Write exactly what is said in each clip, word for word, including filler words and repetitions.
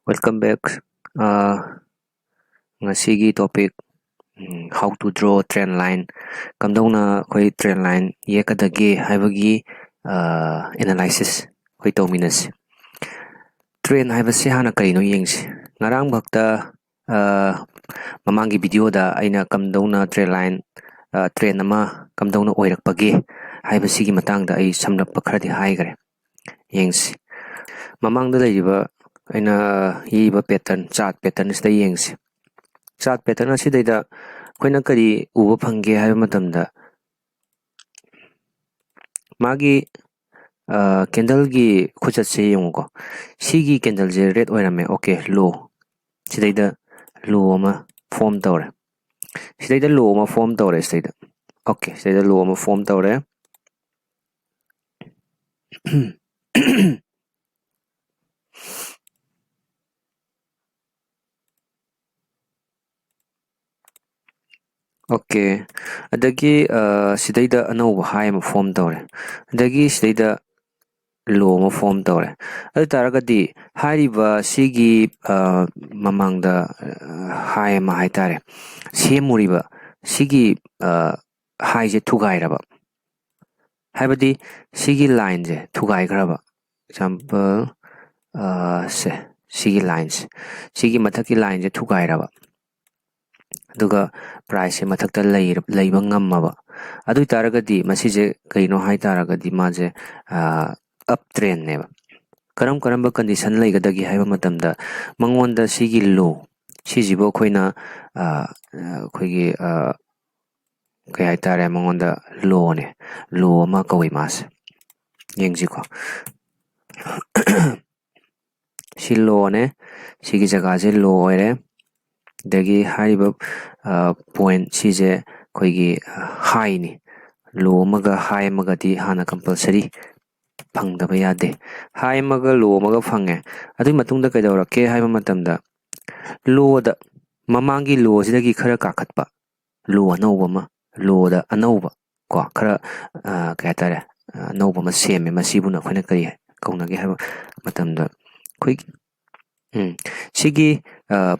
Welcome back. ꯑꯥ, ꯉꯁꯤꯒꯤ topic, um, how to draw trend line, ꯀꯝꯗꯧꯅ ꯑꯩꯈꯣꯏ trend line ꯌꯦꯛꯀꯗꯒꯦ ꯍꯥꯏꯕꯒꯤ ꯑꯥ, analysis ꯑꯩꯈꯣꯏ ꯇꯧꯃꯤꯟꯅꯁꯤ꯫ Trend ꯍꯥꯏꯕꯁꯤ ꯍꯥꯟꯅ ꯀꯔꯤꯅꯣ ꯌꯦꯡꯁꯤ꯫ ꯉꯔꯥꯡ ꯈꯛꯇ ꯑꯥ, ꯃꯃꯥꯡꯒꯤ video ꯗ ꯑꯩꯅ ꯀꯝꯗꯧꯅ trend line, ꯑꯥ, trend ꯑꯃ ꯀꯝꯗꯧꯅ ꯑꯣꯏꯔꯛꯄꯒꯦ ꯍꯥꯏꯕꯁꯤꯒꯤ ꯃꯇꯥꯡꯗ ꯑꯩ ꯁꯝꯂꯞꯄ ꯈꯔꯗꯤ ꯍꯥꯏꯈ꯭ꯔꯦ꯫ ꯌꯦꯡꯁꯤ꯫ ꯃꯃꯥꯡꯗ ꯂꯩꯔꯤꯕ ꯑꯩꯅ ꯌꯦꯛꯏꯕ pattern, chart pattern ꯑꯁꯤꯗ ꯌꯦꯡꯁꯤ꯫ Chart pattern ꯑꯁꯤꯗꯩꯗ ꯑꯩꯈꯣꯏꯅ ꯀꯔꯤ ꯎꯕ ꯐꯪꯒꯦ ꯍꯥꯏꯕ ꯃꯇꯝꯗ, ꯃꯥꯒꯤ, ꯑꯥ, candle ꯒꯤ ꯈꯨꯆꯠꯁꯦ ꯌꯦꯡꯉꯨꯀꯣ꯫ ꯁꯤꯒꯤ candle ꯁꯦ red ꯑꯣꯏꯔꯝꯃꯦ꯫ Okay, low꯫ ꯁꯤꯗꯩꯗ low ꯑꯃ form ꯇꯧꯔꯦ꯫ ꯁꯤꯗꯩꯗ low ꯑꯃ form ꯇꯧꯔꯦ ꯁꯤꯗꯩꯗ꯫ Okay, ꯁꯤꯗꯩꯗ low ꯑꯃ form ꯇꯧꯔꯦ꯫ Okay, ꯑꯗꯒꯤ, ꯑꯥ, ꯁꯤꯗꯩꯗ ꯑꯅꯧꯕ high ꯑꯃ form ꯇꯧꯔꯦ, ꯑꯗꯒꯤ ꯁꯤꯗꯩꯗ low ꯑꯃ form ꯇꯧꯔꯦ꯫ ꯑꯗꯨ ꯇꯥꯔꯒꯗꯤ ꯍꯥꯏꯔꯤꯕ ꯁꯤꯒꯤ, ꯑꯥ, ꯃꯃꯥꯡꯗ, ꯑꯥ, high ꯑꯃ ꯍꯥꯏꯇꯥꯔꯦ, ꯁꯦꯝꯃꯨꯔꯤꯕ ꯁꯤꯒꯤ, ꯑꯥ, high ꯁꯦ ꯊꯨꯒꯥꯏꯔꯕ, ꯍꯥꯏꯕꯗꯤ ꯁꯤꯒꯤ line ꯁꯦ ꯊꯨꯒꯥꯏꯈ꯭ꯔꯕ꯫ Example, ꯑꯥ, ꯁꯦ, ꯁꯤꯒꯤ line ꯁꯦ, ꯁꯤꯒꯤ ꯃꯊꯛꯀꯤ line ꯁꯦ ꯊꯨꯒꯥꯏꯔꯕ, ꯑꯗꯨꯒ price ꯁꯦ ꯃꯊꯛꯇ ꯂꯩꯔ-, ꯂꯩꯕ ꯉꯝꯃꯕ, ꯑꯗꯨ ꯑꯣꯏ ꯇꯥꯔꯒꯗꯤ ꯃꯁꯤꯁꯦ ꯀꯩꯅꯣ ꯍꯥꯏ ꯇꯥꯔꯒꯗꯤ ꯃꯥꯁꯦ, ꯑꯥ, up trend ꯅꯦꯕ꯫ ꯀꯔꯝ ꯀꯔꯝꯕ condition ꯂꯩꯒꯗꯒꯦ ꯍꯥꯏꯕ ꯃꯇꯝꯗ, ꯃꯉꯣꯟꯗ ꯁꯤꯒꯤ low ꯁꯤꯁꯤꯕꯨ ꯑꯩꯈꯣꯏꯅ, ꯑꯥ, ꯑꯩꯈꯣꯏꯒꯤ, ꯑꯥ, ꯀꯩ ꯍꯥꯏꯇꯥꯔꯦ, ꯃꯉꯣꯟꯗ low ꯅꯦ, low ꯑꯃ ꯀꯧꯏ ꯃꯥꯁꯦ꯫ ꯌꯦꯡꯁꯤꯀꯣ꯫ ꯁꯤ low ꯅꯦ, ꯁꯤꯒꯤ ꯖꯒꯥꯁꯦ low ꯑꯣꯏꯔꯦ꯫ ꯑꯗꯒꯤ ꯍꯥꯏꯔꯤꯕ, ꯑ, point ꯁꯤꯁꯦ ꯑꯩꯈꯣꯏꯒꯤ, ꯑ, high ꯅꯤ꯫ Low ꯑꯃꯒ high ꯑꯃꯒꯗꯤ ꯍꯥꯟꯅ compulsory ꯐꯪꯗꯕ ꯌꯥꯗꯦ꯫ High ꯑꯃꯒ low ꯑꯃꯒ ꯐꯪꯉꯦ꯫ ꯑꯗꯨꯒꯤ ꯃꯇꯨꯡꯗ ꯀꯩꯗꯧꯔꯛꯀꯦ ꯍꯥꯏꯕ ꯃꯇꯝꯗ, low ꯗ, ꯃꯃꯥꯡꯒꯤ low ꯁꯤꯗꯒꯤ ꯈꯔ ꯀꯥꯈꯠꯄ, low ꯑꯅꯧꯕ ꯑꯃ, low ꯗ ꯑꯅꯧꯕ ꯀꯣ, ꯈꯔ, ꯑ, ꯀꯩ ꯍꯥꯏꯇꯥꯔꯦ, ꯑ, ꯑꯅꯧꯕ ꯑꯃ ꯁꯦꯝꯃꯦ꯫ ꯃꯁꯤꯕꯨꯅ ꯑꯩꯈꯣꯏꯅ ꯀꯔꯤ ꯀꯧꯅꯒꯦ ꯍꯥꯏꯕ ꯃꯇꯝꯗ, ꯑꯩꯈꯣꯏꯒꯤ ꯎꯝ, ꯁꯤꯒꯤ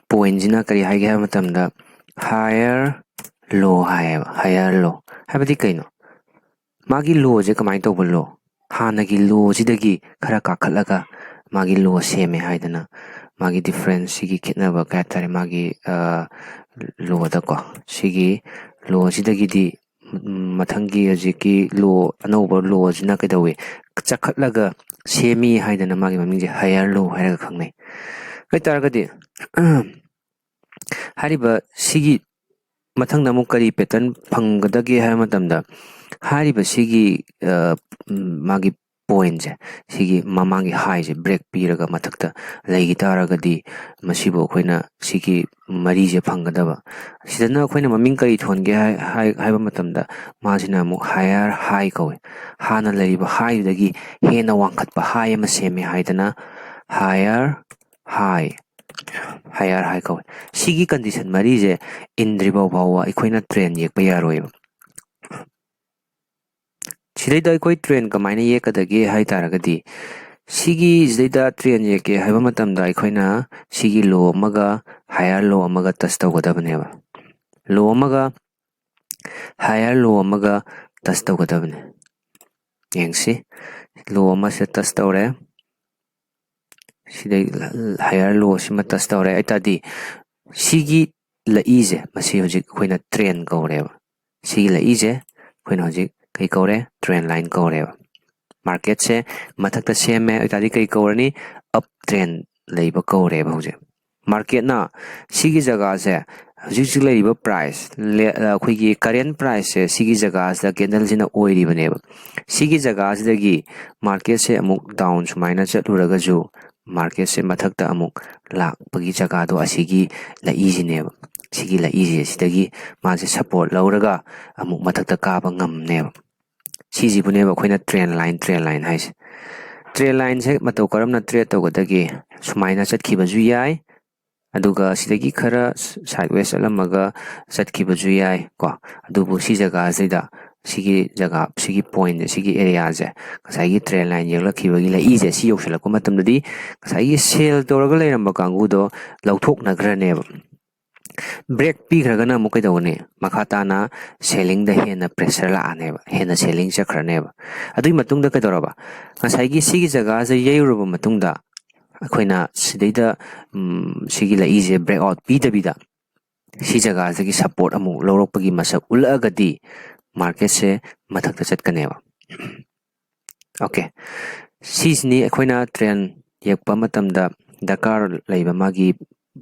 ꯄꯣꯏꯟꯁꯤꯅ ꯀꯔꯤ ꯍꯥꯏꯒꯦ ꯍꯥꯏꯕ ꯃꯇꯝꯗ, higher low ꯍꯥꯏꯌꯦꯕ꯫ Higher low ꯍꯥꯏꯕꯗꯤ ꯀꯩꯅꯣ? ꯃꯥꯒꯤ ꯂꯣꯁꯦ ꯀꯃꯥꯏꯅ ꯇꯧꯕ ꯂꯣ? ꯍꯥꯟꯅꯒꯤ ꯂꯣꯁꯤꯗꯒꯤ ꯈꯔ ꯀꯥꯈꯠꯂꯒ ꯃꯥꯒꯤ ꯂꯣ ꯁꯦꯝꯃꯦ ꯍꯥꯏꯗꯅ, ꯃꯥꯒꯤ ꯗꯤꯐ꯭ꯔꯦꯟꯁꯁꯤꯒꯤ ꯈꯦꯠꯅꯕ ꯀꯩ ꯍꯥꯏꯇꯥꯔꯦ, ꯃꯥꯒꯤ ꯂꯣꯗꯀꯣ, ꯁꯤꯒꯤ ꯂꯣꯁꯤꯗꯒꯤꯗꯤ ꯃꯊꯪꯒꯤ ꯍꯧꯖꯤꯛꯀꯤ ꯂꯣ, ꯑꯅꯧꯕ ꯂꯣꯁꯤꯅ ꯀꯩꯗꯧꯏ? ꯆꯈꯠꯂꯒ ꯁꯦꯝꯃꯤ ꯍꯥꯏꯗꯅ ꯃꯥꯒꯤ ꯃꯃꯤꯡꯁꯦ higher low ꯍꯥꯏꯔꯒ ꯈꯪꯅꯩ꯫ ꯑꯗꯨ ꯑꯣꯏꯇꯥꯔꯒꯗꯤ ꯍꯥꯏꯔꯤꯕ ꯁꯤꯒꯤ ꯃꯊꯪꯗ ꯑꯃꯨꯛ ꯀꯔꯤ ꯄꯦꯇꯔꯟ ꯐꯪꯒꯗꯒꯦ ꯍꯥꯏꯕ ꯃꯇꯝꯗ, ꯍꯥꯏꯔꯤꯕ ꯁꯤꯒꯤ ꯃꯥꯒꯤ ꯄꯣꯏꯟꯁꯦ, ꯁꯤꯒꯤ ꯃꯃꯥꯡꯒꯤ ꯍꯥꯏꯁꯦ ꯕ꯭ꯔꯦꯛ ꯄꯤꯔꯒ ꯃꯊꯛꯇ ꯂꯩꯈꯤ ꯇꯥꯔꯒꯗꯤ, ꯃꯁꯤꯕꯨ ꯑꯩꯈꯣꯏꯅ ꯁꯤꯒꯤ ꯃꯔꯤꯁꯦ ꯐꯪꯒꯗꯕ꯫ ꯁꯤꯗꯅ ꯑꯩꯈꯣꯏꯅ ꯃꯃꯤꯡ ꯀꯔꯤ ꯊꯣꯟꯒꯦ ꯍꯥꯏꯕ ꯃꯇꯝꯗ, ꯃꯥꯁꯤꯅ ꯑꯃꯨꯛ higher high ꯀꯧꯏ꯫ ꯍꯥꯟꯅ ꯂꯩꯔꯤꯕ ꯍꯥꯏꯗꯨꯗꯒꯤ ꯍꯦꯟꯅ ꯋꯥꯡꯈꯠꯄ ꯍꯥꯏ ꯑꯃ ꯁꯦꯝꯃꯦ ꯍꯥꯏꯗꯅ higher high, higher high ꯀꯧꯏ꯫ ꯁꯤꯒꯤ ꯀꯟꯗꯤꯁꯟ ꯃꯔꯤꯁꯦ ꯏꯟꯗ꯭ꯔꯤꯕ ꯐꯥꯎꯕ ꯑꯩꯈꯣꯏꯅ ꯇ꯭ꯔꯦꯟ ꯌꯦꯛꯄ ꯌꯥꯔꯣꯏꯕ꯫ ꯁꯤꯗꯩꯗ ꯑꯩꯈꯣꯏ ꯇ꯭ꯔꯦꯟ ꯀꯃꯥꯏꯅ ꯌꯦꯛꯀꯗꯒꯦ ꯍꯥꯏ ꯇꯥꯔꯒꯗꯤ, ꯁꯤꯒꯤ ꯁꯤꯗꯩꯗ ꯇ꯭ꯔꯦꯟ ꯌꯦꯛꯀꯦ ꯍꯥꯏꯕ ꯃꯇꯝꯗ ꯑꯩꯈꯣꯏꯅ ꯁꯤꯒꯤ ꯂꯣ ꯑꯃꯒ higher low ꯑꯃꯒ ꯇꯁ ꯇꯧꯒꯗꯕꯅꯦꯕ꯫ ꯂꯣ ꯑꯃꯒ higher low ꯑꯃꯒ ꯇꯁ ꯇꯧꯒꯗꯕꯅꯦ꯫ ꯌꯦꯡꯁꯤ, ꯂꯣ ꯑꯃꯁꯦ ꯇꯁ ꯇꯧꯔꯦ, ꯁꯤꯗꯩ higher low ꯁꯤꯃ ꯇꯁ ꯇꯧꯔꯦ ꯍꯥꯏꯇꯥꯔꯗꯤ, ꯁꯤꯒꯤ ꯂꯛꯏꯁꯦ, ꯃꯁꯤ ꯍꯧꯖꯤꯛ ꯑꯩꯈꯣꯏꯅ ꯇ꯭ꯔꯦꯟ ꯀꯧꯔꯦꯕ꯫ ꯁꯤꯒꯤ ꯂꯛꯏꯁꯦ ꯑꯩꯈꯣꯏꯅ ꯍꯧꯖꯤꯛ ꯀꯩ ꯀꯧꯔꯦ? Train line ꯀꯧꯔꯦꯕ꯫ ꯃꯥꯔꯀꯦꯠꯁꯦ ꯃꯊꯛꯇ ꯁꯦꯝꯃꯦ ꯍꯥꯏꯇꯥꯔꯗꯤ ꯀꯩ ꯀꯧꯔꯅꯤ? ꯑꯞ ꯇ꯭ꯔꯦꯟ ꯂꯩꯕ ꯀꯧꯔꯦꯕ꯫ ꯍꯧꯖꯤꯛ ꯃꯥꯔꯀꯦꯠꯅ ꯁꯤꯒꯤ ꯖꯒꯥꯁꯦ, ꯍꯧꯖꯤꯛ ꯍꯧꯖꯤꯛ ꯂꯩꯔꯤꯕ ꯄ꯭ꯔꯥꯏꯁ, ꯑꯩꯈꯣꯏꯒꯤ ꯀꯔꯦꯟ ꯄ꯭ꯔꯥꯏꯁꯁꯦ ꯁꯤꯒꯤ ꯖꯒꯥꯁꯤꯗ ꯀꯦꯟꯗꯜꯁꯤꯅ ꯑꯣꯏꯔꯤꯕꯅꯦꯕ꯫ ꯁꯤꯒꯤ ꯖꯒꯥꯁꯤꯗꯒꯤ ꯃꯥꯔꯀꯦꯠꯁꯦ ꯑꯃꯨꯛ ꯗꯥꯎꯟ ꯁꯨꯃꯥꯏꯅ ꯆꯠꯂꯨꯔꯒꯁꯨ, ꯃꯥꯔꯀꯦꯠꯁꯦ ꯃꯊꯛꯇ ꯑꯃꯨꯛ ꯂꯥꯛꯄꯒꯤ ꯖꯒꯥꯗꯣ ꯑꯁꯤꯒꯤ ꯂꯛꯏꯁꯤꯅꯦꯕ꯫ ꯁꯤꯒꯤ ꯂꯛꯏꯁꯦ ꯁꯤꯗꯒꯤ ꯃꯥꯁꯦ ꯁꯞꯄꯣꯔꯠ ꯂꯧꯔꯒ ꯑꯃꯨꯛ ꯃꯊꯛꯇ ꯀꯥꯕ ꯉꯝꯅꯦꯕ꯫ ꯁꯤꯁꯤꯕꯨꯅꯦꯕ ꯑꯩꯈꯣꯏꯅ ꯇ꯭ꯔꯦꯟ ꯂꯥꯏꯟ, ꯇ꯭ꯔꯦꯟ ꯂꯥꯏꯟ ꯍꯥꯏꯁꯦ꯫ ꯇ꯭ꯔꯦꯟ ꯂꯥꯏꯟꯁꯦ ꯃꯇꯧ ꯀꯔꯝꯅ ꯇ꯭ꯔꯦꯠ ꯇꯧꯒꯗꯒꯦ? ꯁꯨꯃꯥꯏꯅ ꯆꯠꯈꯤꯕꯁꯨ ꯌꯥꯏ, ꯑꯗꯨꯒ ꯁꯤꯗꯒꯤ ꯈꯔ ꯁꯥꯏꯠ ꯋꯦꯁ ꯆꯠꯂꯝꯃꯒ ꯆꯠꯈꯤꯕꯁꯨ ꯌꯥꯏ ꯀꯣ꯫ ꯑꯗꯨꯕꯨ ꯁꯤ ꯖꯒꯥꯁꯤꯗ ꯁꯤꯒꯤ ꯖꯒꯥ, ꯁꯤꯒꯤ ꯄꯣꯏꯟꯁꯦ, ꯁꯤꯒꯤ ꯑꯦꯔꯤꯌꯥꯁꯦ, ꯉꯁꯥꯏꯒꯤ ꯇ꯭ꯔꯦꯟ ꯂꯥꯏꯟ ꯌꯦꯛꯂꯛꯈꯤꯕꯒꯤ ꯂꯩꯏꯁꯦ ꯁꯤ ꯌꯧꯁꯤꯜꯂꯛꯄ ꯃꯇꯝꯗꯗꯤ ꯉꯁꯥꯏꯒꯤ ꯁꯦꯜ ꯇꯧꯔꯒ ꯂꯩꯔꯝꯕ ꯀꯥꯡꯕꯨꯗꯣ ꯂꯧꯊꯣꯛꯅꯈ꯭ꯔꯅꯦꯕ꯫ ꯕ꯭ꯔꯦꯛ ꯄꯤꯈ꯭ꯔꯒꯅ ꯑꯃꯨꯛ ꯀꯩꯗꯧꯒꯅꯤ? ꯃꯈꯥ ꯇꯥꯅ ꯁꯦꯂꯤꯡꯗ ꯍꯦꯟꯅ ꯄ꯭ꯔꯦꯁꯔ ꯂꯥꯛꯑꯅꯦꯕ, ꯍꯦꯟꯅ ꯁꯦꯂꯤꯡ ꯆꯠꯈ꯭ꯔꯅꯦꯕ꯫ ꯑꯗꯨꯒꯤ ꯃꯇꯨꯡꯗ ꯀꯩꯗꯧꯔꯕ? ꯉꯁꯥꯏꯒꯤ ꯁꯤꯒꯤ ꯖꯒꯥꯁꯦ ꯌꯩꯔꯨꯔꯕ ꯃꯇꯨꯡꯗ ꯑꯩꯈꯣꯏꯅ ꯁꯤꯗꯩꯗ, ꯎꯝ, ꯁꯤꯒꯤ ꯂꯩꯏꯁꯦ ꯕ꯭ꯔꯦꯛ ꯑꯥꯎꯠ ꯄꯤꯗꯕꯤꯗ ꯁꯤ ꯖꯒꯥꯁꯤꯒꯤ ꯁꯞꯄꯣꯔꯠ ꯑꯃꯨꯛ ꯂꯧꯔꯛꯄꯒꯤ ꯃꯁꯛ ꯎꯠꯂꯛꯑꯒꯗꯤ ꯃꯥꯔꯀꯦꯠꯁꯦ ꯃꯊꯛꯇ ꯆꯠꯀꯅꯦꯕ꯫ ꯑꯣꯀꯦ, ꯁꯤꯁꯤꯅꯤ ꯑꯩꯈꯣꯏꯅ ꯇ꯭ꯔꯦꯟ ꯌꯦꯛꯄ ꯃꯇꯝꯗ ꯗꯔꯀꯥꯔ ꯂꯩꯕ ꯃꯥꯒꯤ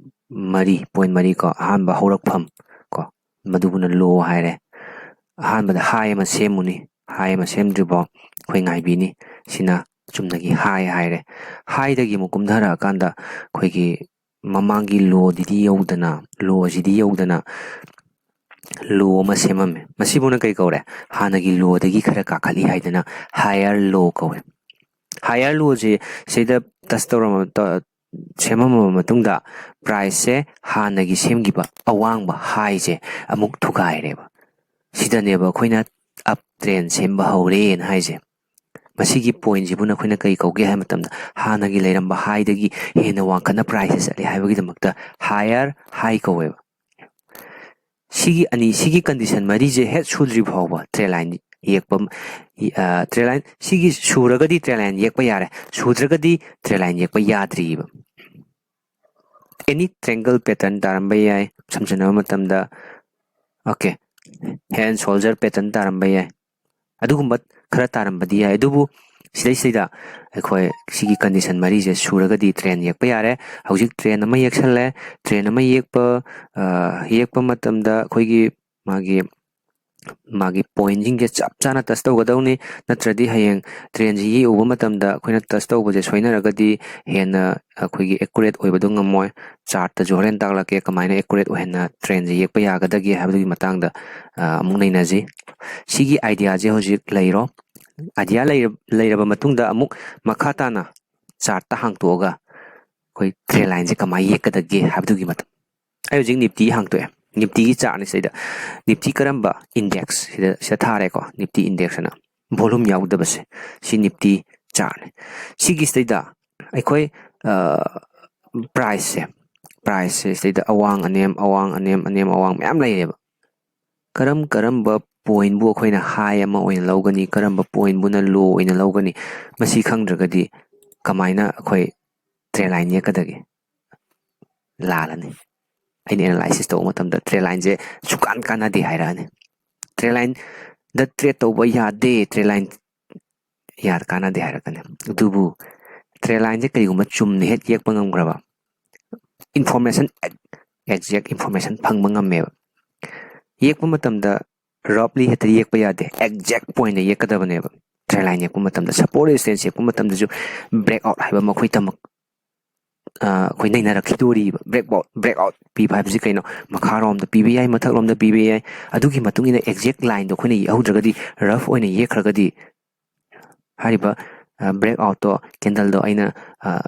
ꯃꯔꯤ, ꯄꯣꯏꯟ ꯃꯔꯤ ꯀꯣ꯫ ꯑꯍꯥꯟꯕ ꯍꯧꯔꯛꯐꯝ ꯀꯣ, ꯃꯗꯨꯕꯨꯅ ꯂꯣ ꯍꯥꯏꯔꯦ꯫ ꯑꯍꯥꯟꯕꯗ ꯍꯥꯏ ꯑꯃ ꯁꯦꯝꯃꯨꯅꯤ, ꯍꯥꯏ ꯑꯃ ꯁꯦꯝꯗ꯭ꯔꯤꯐꯥꯎ ꯑꯩꯈꯣꯏ ꯉꯥꯏꯕꯤꯅꯤ꯫ ꯁꯤꯅ ꯆꯨꯝꯅꯒꯤ ꯍꯥꯏ ꯍꯥꯏꯔꯦ꯫ ꯍꯥꯏꯗꯒꯤ ꯑꯃꯨꯛ ꯀꯨꯝꯊꯔꯛꯑꯀꯥꯟꯗ ꯑꯩꯈꯣꯏꯒꯤ ꯃꯃꯥꯡꯒꯤ ꯂꯣꯗꯨꯗꯤ ꯌꯧꯗꯅ, ꯂꯣꯁꯤꯗꯤ ꯌꯧꯗꯅ ꯂꯣ ꯑꯃ ꯁꯦꯝꯃꯝꯃꯦ꯫ ꯃꯁꯤꯕꯨꯅ ꯀꯩ ꯀꯧꯔꯦ? ꯍꯥꯟꯅꯒꯤ ꯂꯣꯗꯒꯤ ꯈꯔ ꯀꯥꯈꯠꯂꯤ ꯍꯥꯏꯗꯅ ꯍꯥꯌꯔ ꯂꯣ ꯀꯧꯋꯦ꯫ ꯍꯥꯌꯔ ꯂꯣꯁꯦ ꯁꯤꯗ ꯇꯁ ꯇꯧꯔꯝꯃ-, ꯇ-, ꯁꯦꯝꯃꯝꯃꯕ ꯃꯇꯨꯡꯗ ꯄ꯭ꯔꯥꯏꯁꯁꯦ ꯍꯥꯟꯅꯒꯤ ꯁꯦꯝꯈꯤꯕ ꯑꯋꯥꯡꯕ ꯍꯥꯏꯁꯦ ꯑꯃꯨꯛ ꯊꯨꯒꯥꯏꯔꯦꯕ꯫ ꯁꯤꯗꯅꯦꯕ ꯑꯩꯈꯣꯏꯅ ꯑꯞ ꯇ꯭ꯔꯦꯟ ꯁꯦꯝꯕ ꯍꯧꯔꯦꯅ ꯍꯥꯏꯁꯦ꯫ ꯃꯁꯤꯒꯤ ꯄꯣꯏꯟꯁꯤꯕꯨ ꯅꯈꯣꯏꯅ ꯀꯔꯤ ꯀꯧꯒꯦ ꯍꯥꯏꯕ ꯃꯇꯝꯗ, ꯍꯥꯟꯅꯒꯤ ꯂꯩꯔꯝꯕ ꯍꯥꯏꯗꯒꯤ ꯍꯦꯟꯅ ꯋꯥꯡꯈꯠꯅ ꯄ꯭ꯔꯥꯏꯁꯁꯦ ꯆꯠꯂꯦ ꯍꯥꯏꯕꯒꯤꯗꯃꯛꯇ ꯍꯥꯌꯔ ꯍꯥꯏ ꯀꯧꯋꯦꯕ꯫ ꯁꯤꯒꯤ ꯑꯅꯤ, ꯁꯤꯒꯤ ꯀꯟꯗꯤꯁꯟ ꯃꯔꯤꯁꯦ ꯍꯦꯛ ꯁꯨꯗ꯭ꯔꯤ ꯐꯥꯎꯕ ꯇ꯭ꯔꯦꯟ ꯂꯥꯏꯟ ꯌꯦꯛꯄ, ꯑ, ꯇ꯭ꯔꯦꯟ ꯂꯥꯏꯟ, ꯁꯤꯒꯤ ꯁꯨꯔꯒꯗꯤ ꯇ꯭ꯔꯦꯟ ꯂꯥꯏꯟ ꯌꯦꯛꯄ ꯌꯥꯔꯦ, ꯁꯨꯗ꯭ꯔꯒꯗꯤ ꯇ꯭ꯔꯦꯟ ꯂꯥꯏꯟ ꯌꯦꯛꯄ ꯌꯥꯗ꯭ꯔꯤꯕ꯫ ꯑꯦꯅꯤ ꯇ꯭ꯔꯦꯡꯒꯜ ꯄꯦꯇꯔꯟ ꯇꯥꯔꯝꯕ ꯌꯥꯏ, ꯁꯝꯖꯟꯅꯕ ꯃꯇꯝꯗ, ꯑꯣꯀꯦ, ꯍꯦꯟ ꯁꯣꯜꯖꯔ ꯄꯦꯇꯔꯟ ꯇꯥꯔꯝꯕ ꯌꯥꯏ, ꯑꯗꯨꯒꯨꯝꯕ ꯈꯔ ꯇꯥꯔꯝꯕꯗꯤ ꯌꯥꯏ꯫ ꯑꯗꯨꯕꯨ ꯁꯤꯗꯩꯁꯤꯗ ꯑꯩꯈꯣꯏ ꯁꯤꯒꯤ ꯀꯟꯗꯤꯁꯟ ꯃꯔꯤꯁꯦ ꯁꯨꯔꯒꯗꯤ ꯇ꯭ꯔꯦꯟ ꯌꯦꯛꯄ ꯌꯥꯔꯦ꯫ ꯍꯧꯖꯤꯛ ꯇ꯭ꯔꯦꯟ ꯑꯃ ꯌꯦꯛꯁꯜꯂꯦ꯫ ꯇ꯭ꯔꯦꯟ ꯑꯃ ꯌꯦꯛꯄ, ꯑ, ꯌꯦꯛꯄ ꯃꯇꯝꯗ ꯑꯩꯈꯣꯏꯒꯤ ꯃꯥꯒꯤ, ꯃꯥꯒꯤ ꯄꯣꯏꯟꯁꯤꯡꯁꯦ ꯆꯞ ꯆꯥꯅ ꯇꯁ ꯇꯧꯒꯗꯧꯅꯤ꯫ ꯅꯠꯇ꯭ꯔꯗꯤ ꯍꯌꯦꯡ ꯇ꯭ꯔꯦꯟꯁꯤ ꯌꯦꯛꯎꯕ ꯃꯇꯝꯗ ꯑꯩꯈꯣꯏꯅ ꯇꯁ ꯇꯧꯕꯁꯦ ꯁꯣꯏꯅꯔꯒꯗꯤ ꯍꯦꯟꯅ ꯑꯩꯈꯣꯏꯒꯤ ꯑꯦꯀꯨꯔꯦꯠ ꯑꯣꯏꯕꯗꯣ ꯉꯝꯃꯣꯏ꯫ ꯆꯥꯔꯠꯇꯁꯨ ꯍꯣꯔꯦꯟ ꯇꯥꯛꯂꯛꯀꯦ, ꯀꯃꯥꯏꯅ ꯑꯦꯀꯨꯔꯦꯠ ꯑꯣꯏꯍꯟꯅ ꯇ꯭ꯔꯦꯟꯁꯦ ꯌꯦꯛꯄ ꯌꯥꯒꯗꯒꯦ ꯍꯥꯏꯕꯗꯨꯒꯤ ꯃꯇꯥꯡꯗ, ꯑ, ꯑꯃꯨꯛ ꯅꯩꯅꯁꯤ꯫ ꯁꯤꯒꯤ ꯑꯥꯏꯗꯤꯌꯥꯁꯦ ꯍꯧꯖꯤꯛ ꯂꯩꯔꯣ꯫ ꯑꯥꯏꯗꯤꯌꯥ ꯂꯩꯔ-, ꯂꯩꯔꯕ ꯃꯇꯨꯡꯗ ꯑꯃꯨꯛ ꯃꯈꯥ ꯇꯥꯅ ꯆꯥꯔꯠꯇ ꯍꯥꯡꯇꯣꯛꯑꯒ ꯑꯩꯈꯣꯏ ꯇ꯭ꯔꯦꯟ ꯂꯥꯏꯟꯁꯦ ꯀꯃꯥꯏꯅ ꯌꯦꯛꯀꯗꯒꯦ ꯍꯥꯏꯕꯗꯨꯒꯤ ꯃꯇꯥꯡ꯫ ꯑꯩ ꯍꯧꯖꯤꯛ ꯅꯤꯐꯇꯤ ꯍꯥꯡꯇꯣꯛꯑꯦ꯫ ꯅꯤꯐꯇꯤꯒꯤ ꯆꯥꯔꯠꯅꯤ꯫ ꯁꯤꯗꯩꯗ ꯅꯤꯐꯇꯤ ꯀꯔꯝꯕ ꯏꯟꯗꯦꯛꯁ ꯁꯤꯗ ꯁꯤꯗ ꯊꯥꯔꯦꯀꯣ, ꯅꯤꯐꯇꯤ ꯏꯟꯗꯦꯛꯁ ꯑꯅ ꯚꯣꯂꯨꯝ ꯌꯥꯎꯗꯕꯁꯦ, ꯁꯤ ꯅꯤꯐꯇꯤ ꯆꯥꯔꯠꯅꯤ꯫ ꯁꯤꯒꯤꯁꯤꯗꯩꯗ ꯑꯩꯈꯣꯏ ꯄ꯭ꯔꯥꯏꯁꯁꯦ ꯄ꯭ꯔꯥꯏꯁꯁꯦ ꯁꯤꯗꯩꯗ ꯑꯋꯥꯡ ꯑꯅꯦꯝ ꯑꯋꯥꯡ ꯑꯅꯦꯝ ꯑꯅꯦꯝ ꯑꯋꯥꯡ ꯃꯌꯥꯝ ꯂꯩꯔꯦꯕ꯫ ꯀꯔꯝ ꯀꯔꯝꯕ ꯄꯣꯏꯟꯕꯨ ꯑꯩꯈꯣꯏꯅ ꯍꯥꯏ ꯑꯃ ꯑꯣꯏꯅ ꯂꯧꯒꯅꯤ, ꯀꯔꯝꯕ ꯄꯣꯏꯟꯕꯨꯅ ꯂꯣ ꯑꯣꯏꯅ ꯂꯧꯒꯅꯤ, ꯃꯁꯤ ꯈꯪꯗ꯭ꯔꯒꯗꯤ ꯀꯃꯥꯏꯅ ꯑꯩꯈꯣꯏ ꯇ꯭ꯔꯦꯟ ꯂꯥꯏꯟ ꯌꯦꯛꯀꯗꯒꯦ? ꯂꯥꯜꯂꯅꯤ꯫ ꯑꯩꯅ ꯑꯦꯅꯥꯂꯥꯏꯁꯤꯁ ꯇꯧꯕ ꯃꯇꯝꯗ ꯇ꯭ꯔꯦꯟ ꯂꯥꯏꯟꯁꯦ ꯁꯨꯀꯥꯟ ꯀꯥꯟꯅꯗꯦ ꯍꯥꯏꯔꯛꯑꯅꯤ꯫ ꯇ꯭ꯔꯦꯟ ꯂꯥꯏꯟꯗ ꯇ꯭ꯔꯦꯠ ꯇꯧꯕ ꯌꯥꯗꯦ, ꯇ꯭ꯔꯦꯟ ꯂꯥꯏꯟ ꯌꯥꯗ ꯀꯥꯟꯅꯗꯦ ꯍꯥꯏꯔꯛꯀꯅꯤ꯫ ꯑꯗꯨꯕꯨ ꯇ꯭ꯔꯦꯟ ꯂꯥꯏꯟꯁꯦ ꯀꯔꯤꯒꯨꯝꯕ ꯆꯨꯝꯅ ꯍꯦꯛ ꯌꯦꯛꯄ ꯉꯝꯈ꯭ꯔꯕ, ꯏꯟꯐꯣꯔꯃꯦꯁꯟ, ꯑꯦꯛꯖꯦꯛ ꯏꯟꯐꯣꯔꯃꯦꯁꯟ ꯐꯪꯕ ꯉꯝꯃꯦꯕ꯫ ꯌꯦꯛꯄ ꯃꯇꯝꯗ ꯔꯐꯂꯤ ꯍꯦꯛꯇ ꯌꯦꯛꯄ ꯌꯥꯗꯦ, ꯑꯦꯛꯖꯦꯛ ꯄꯣꯏꯟꯗ ꯌꯦꯛꯀꯗꯕꯅꯦꯕ꯫ ꯇ꯭ꯔꯦꯟ ꯂꯥꯏꯟ ꯌꯦꯛꯄ ꯃꯇꯝꯗ, ꯁꯄꯣꯔꯠ ꯔꯦꯁꯤꯁꯇꯦꯟꯁ ꯌꯦꯛꯄ ꯃꯇꯝꯗꯁꯨ ꯕ꯭ꯔꯦꯛ ꯑꯥꯎꯠ ꯍꯥꯏꯕ ꯑꯃ ꯑꯩꯈꯣꯏ ꯇꯝꯃꯛ-, ꯑ, ꯑꯩꯈꯣꯏ ꯅꯩꯅꯔꯛꯈꯤꯗꯣꯔꯤꯕ꯫ ꯕ꯭ꯔꯦꯛ ꯑꯥꯎꯠ, ꯕ꯭ꯔꯦꯛ ꯑꯥꯎꯠ ꯄꯤꯕ ꯍꯥꯏꯕꯁꯤ ꯀꯩꯅꯣ? ꯃꯈꯥꯔꯣꯝꯗ ꯄꯤꯕ ꯌꯥꯏ, ꯃꯊꯛꯂꯣꯝꯗ ꯄꯤꯕ ꯌꯥꯏ꯫ ꯑꯗꯨꯒꯤ ꯃꯇꯨꯡ ꯏꯟꯅ ꯑꯦꯛꯖꯦꯛ ꯂꯥꯏꯟꯗꯣ ꯑꯩꯈꯣꯏꯅ ꯌꯦꯛꯍꯧꯗ꯭ꯔꯒꯗꯤ, ꯔꯐ ꯑꯣꯏꯅ ꯌꯦꯛꯈ꯭ꯔꯒꯗꯤ, ꯍꯥꯏꯔꯤꯕ ꯕ꯭ꯔꯦꯛ ꯑꯥꯎꯠꯇꯣ, ꯀꯦꯟꯗꯜꯗꯣ ꯑꯩꯅ ꯑ,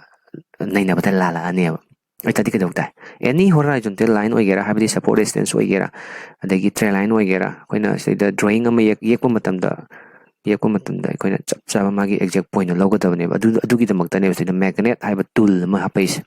ꯅꯩꯅꯕꯗ ꯂꯥꯜꯂꯛꯑꯅꯦꯕ꯫ ꯑꯗꯨ ꯑꯣꯏꯇꯥꯔꯗꯤ ꯀꯩꯗꯧ ꯇꯥꯏ? ꯑꯦꯅꯤ ꯍꯣꯔꯥꯏꯖꯣꯟꯇꯦꯜ ꯂꯥꯏꯟ ꯑꯣꯏꯒꯦꯔꯥ, ꯍꯥꯏꯕꯗꯤ ꯁꯄꯣꯔꯠ ꯔꯦꯁꯤꯁꯇꯦꯟꯁ ꯑꯣꯏꯒꯦꯔꯥ, ꯑꯗꯒꯤ ꯇ꯭ꯔꯦꯟ ꯂꯥꯏꯟ ꯑꯣꯏꯒꯦꯔꯥ, ꯑꯩꯈꯣꯏꯅ ꯁꯤꯗꯩꯗ ꯗ꯭ꯔꯣꯌꯤꯡ ꯑꯃ ꯌꯦꯛ-, ꯌꯦꯛꯄ ꯃꯇꯝꯗ, ꯌꯦꯛꯄ ꯃꯇꯝꯗ ꯑꯩꯈꯣꯏꯅ ꯆꯞ ꯆꯥꯕ ꯃꯥꯒꯤ ꯑꯦꯛꯖꯦꯛ ꯄꯣꯏꯟꯗꯣ ꯂꯧꯒꯗꯕꯅꯦꯕ꯫ ꯑꯗꯨ, ꯑꯗꯨꯒꯤꯗꯃꯛꯇꯅꯦꯕ ꯁꯤꯗ ꯃꯦꯒꯅꯦꯠ ꯍꯥꯏꯕ ꯇꯨꯜ ꯑꯃ ꯍꯥꯞꯄꯛꯏꯁꯦ꯫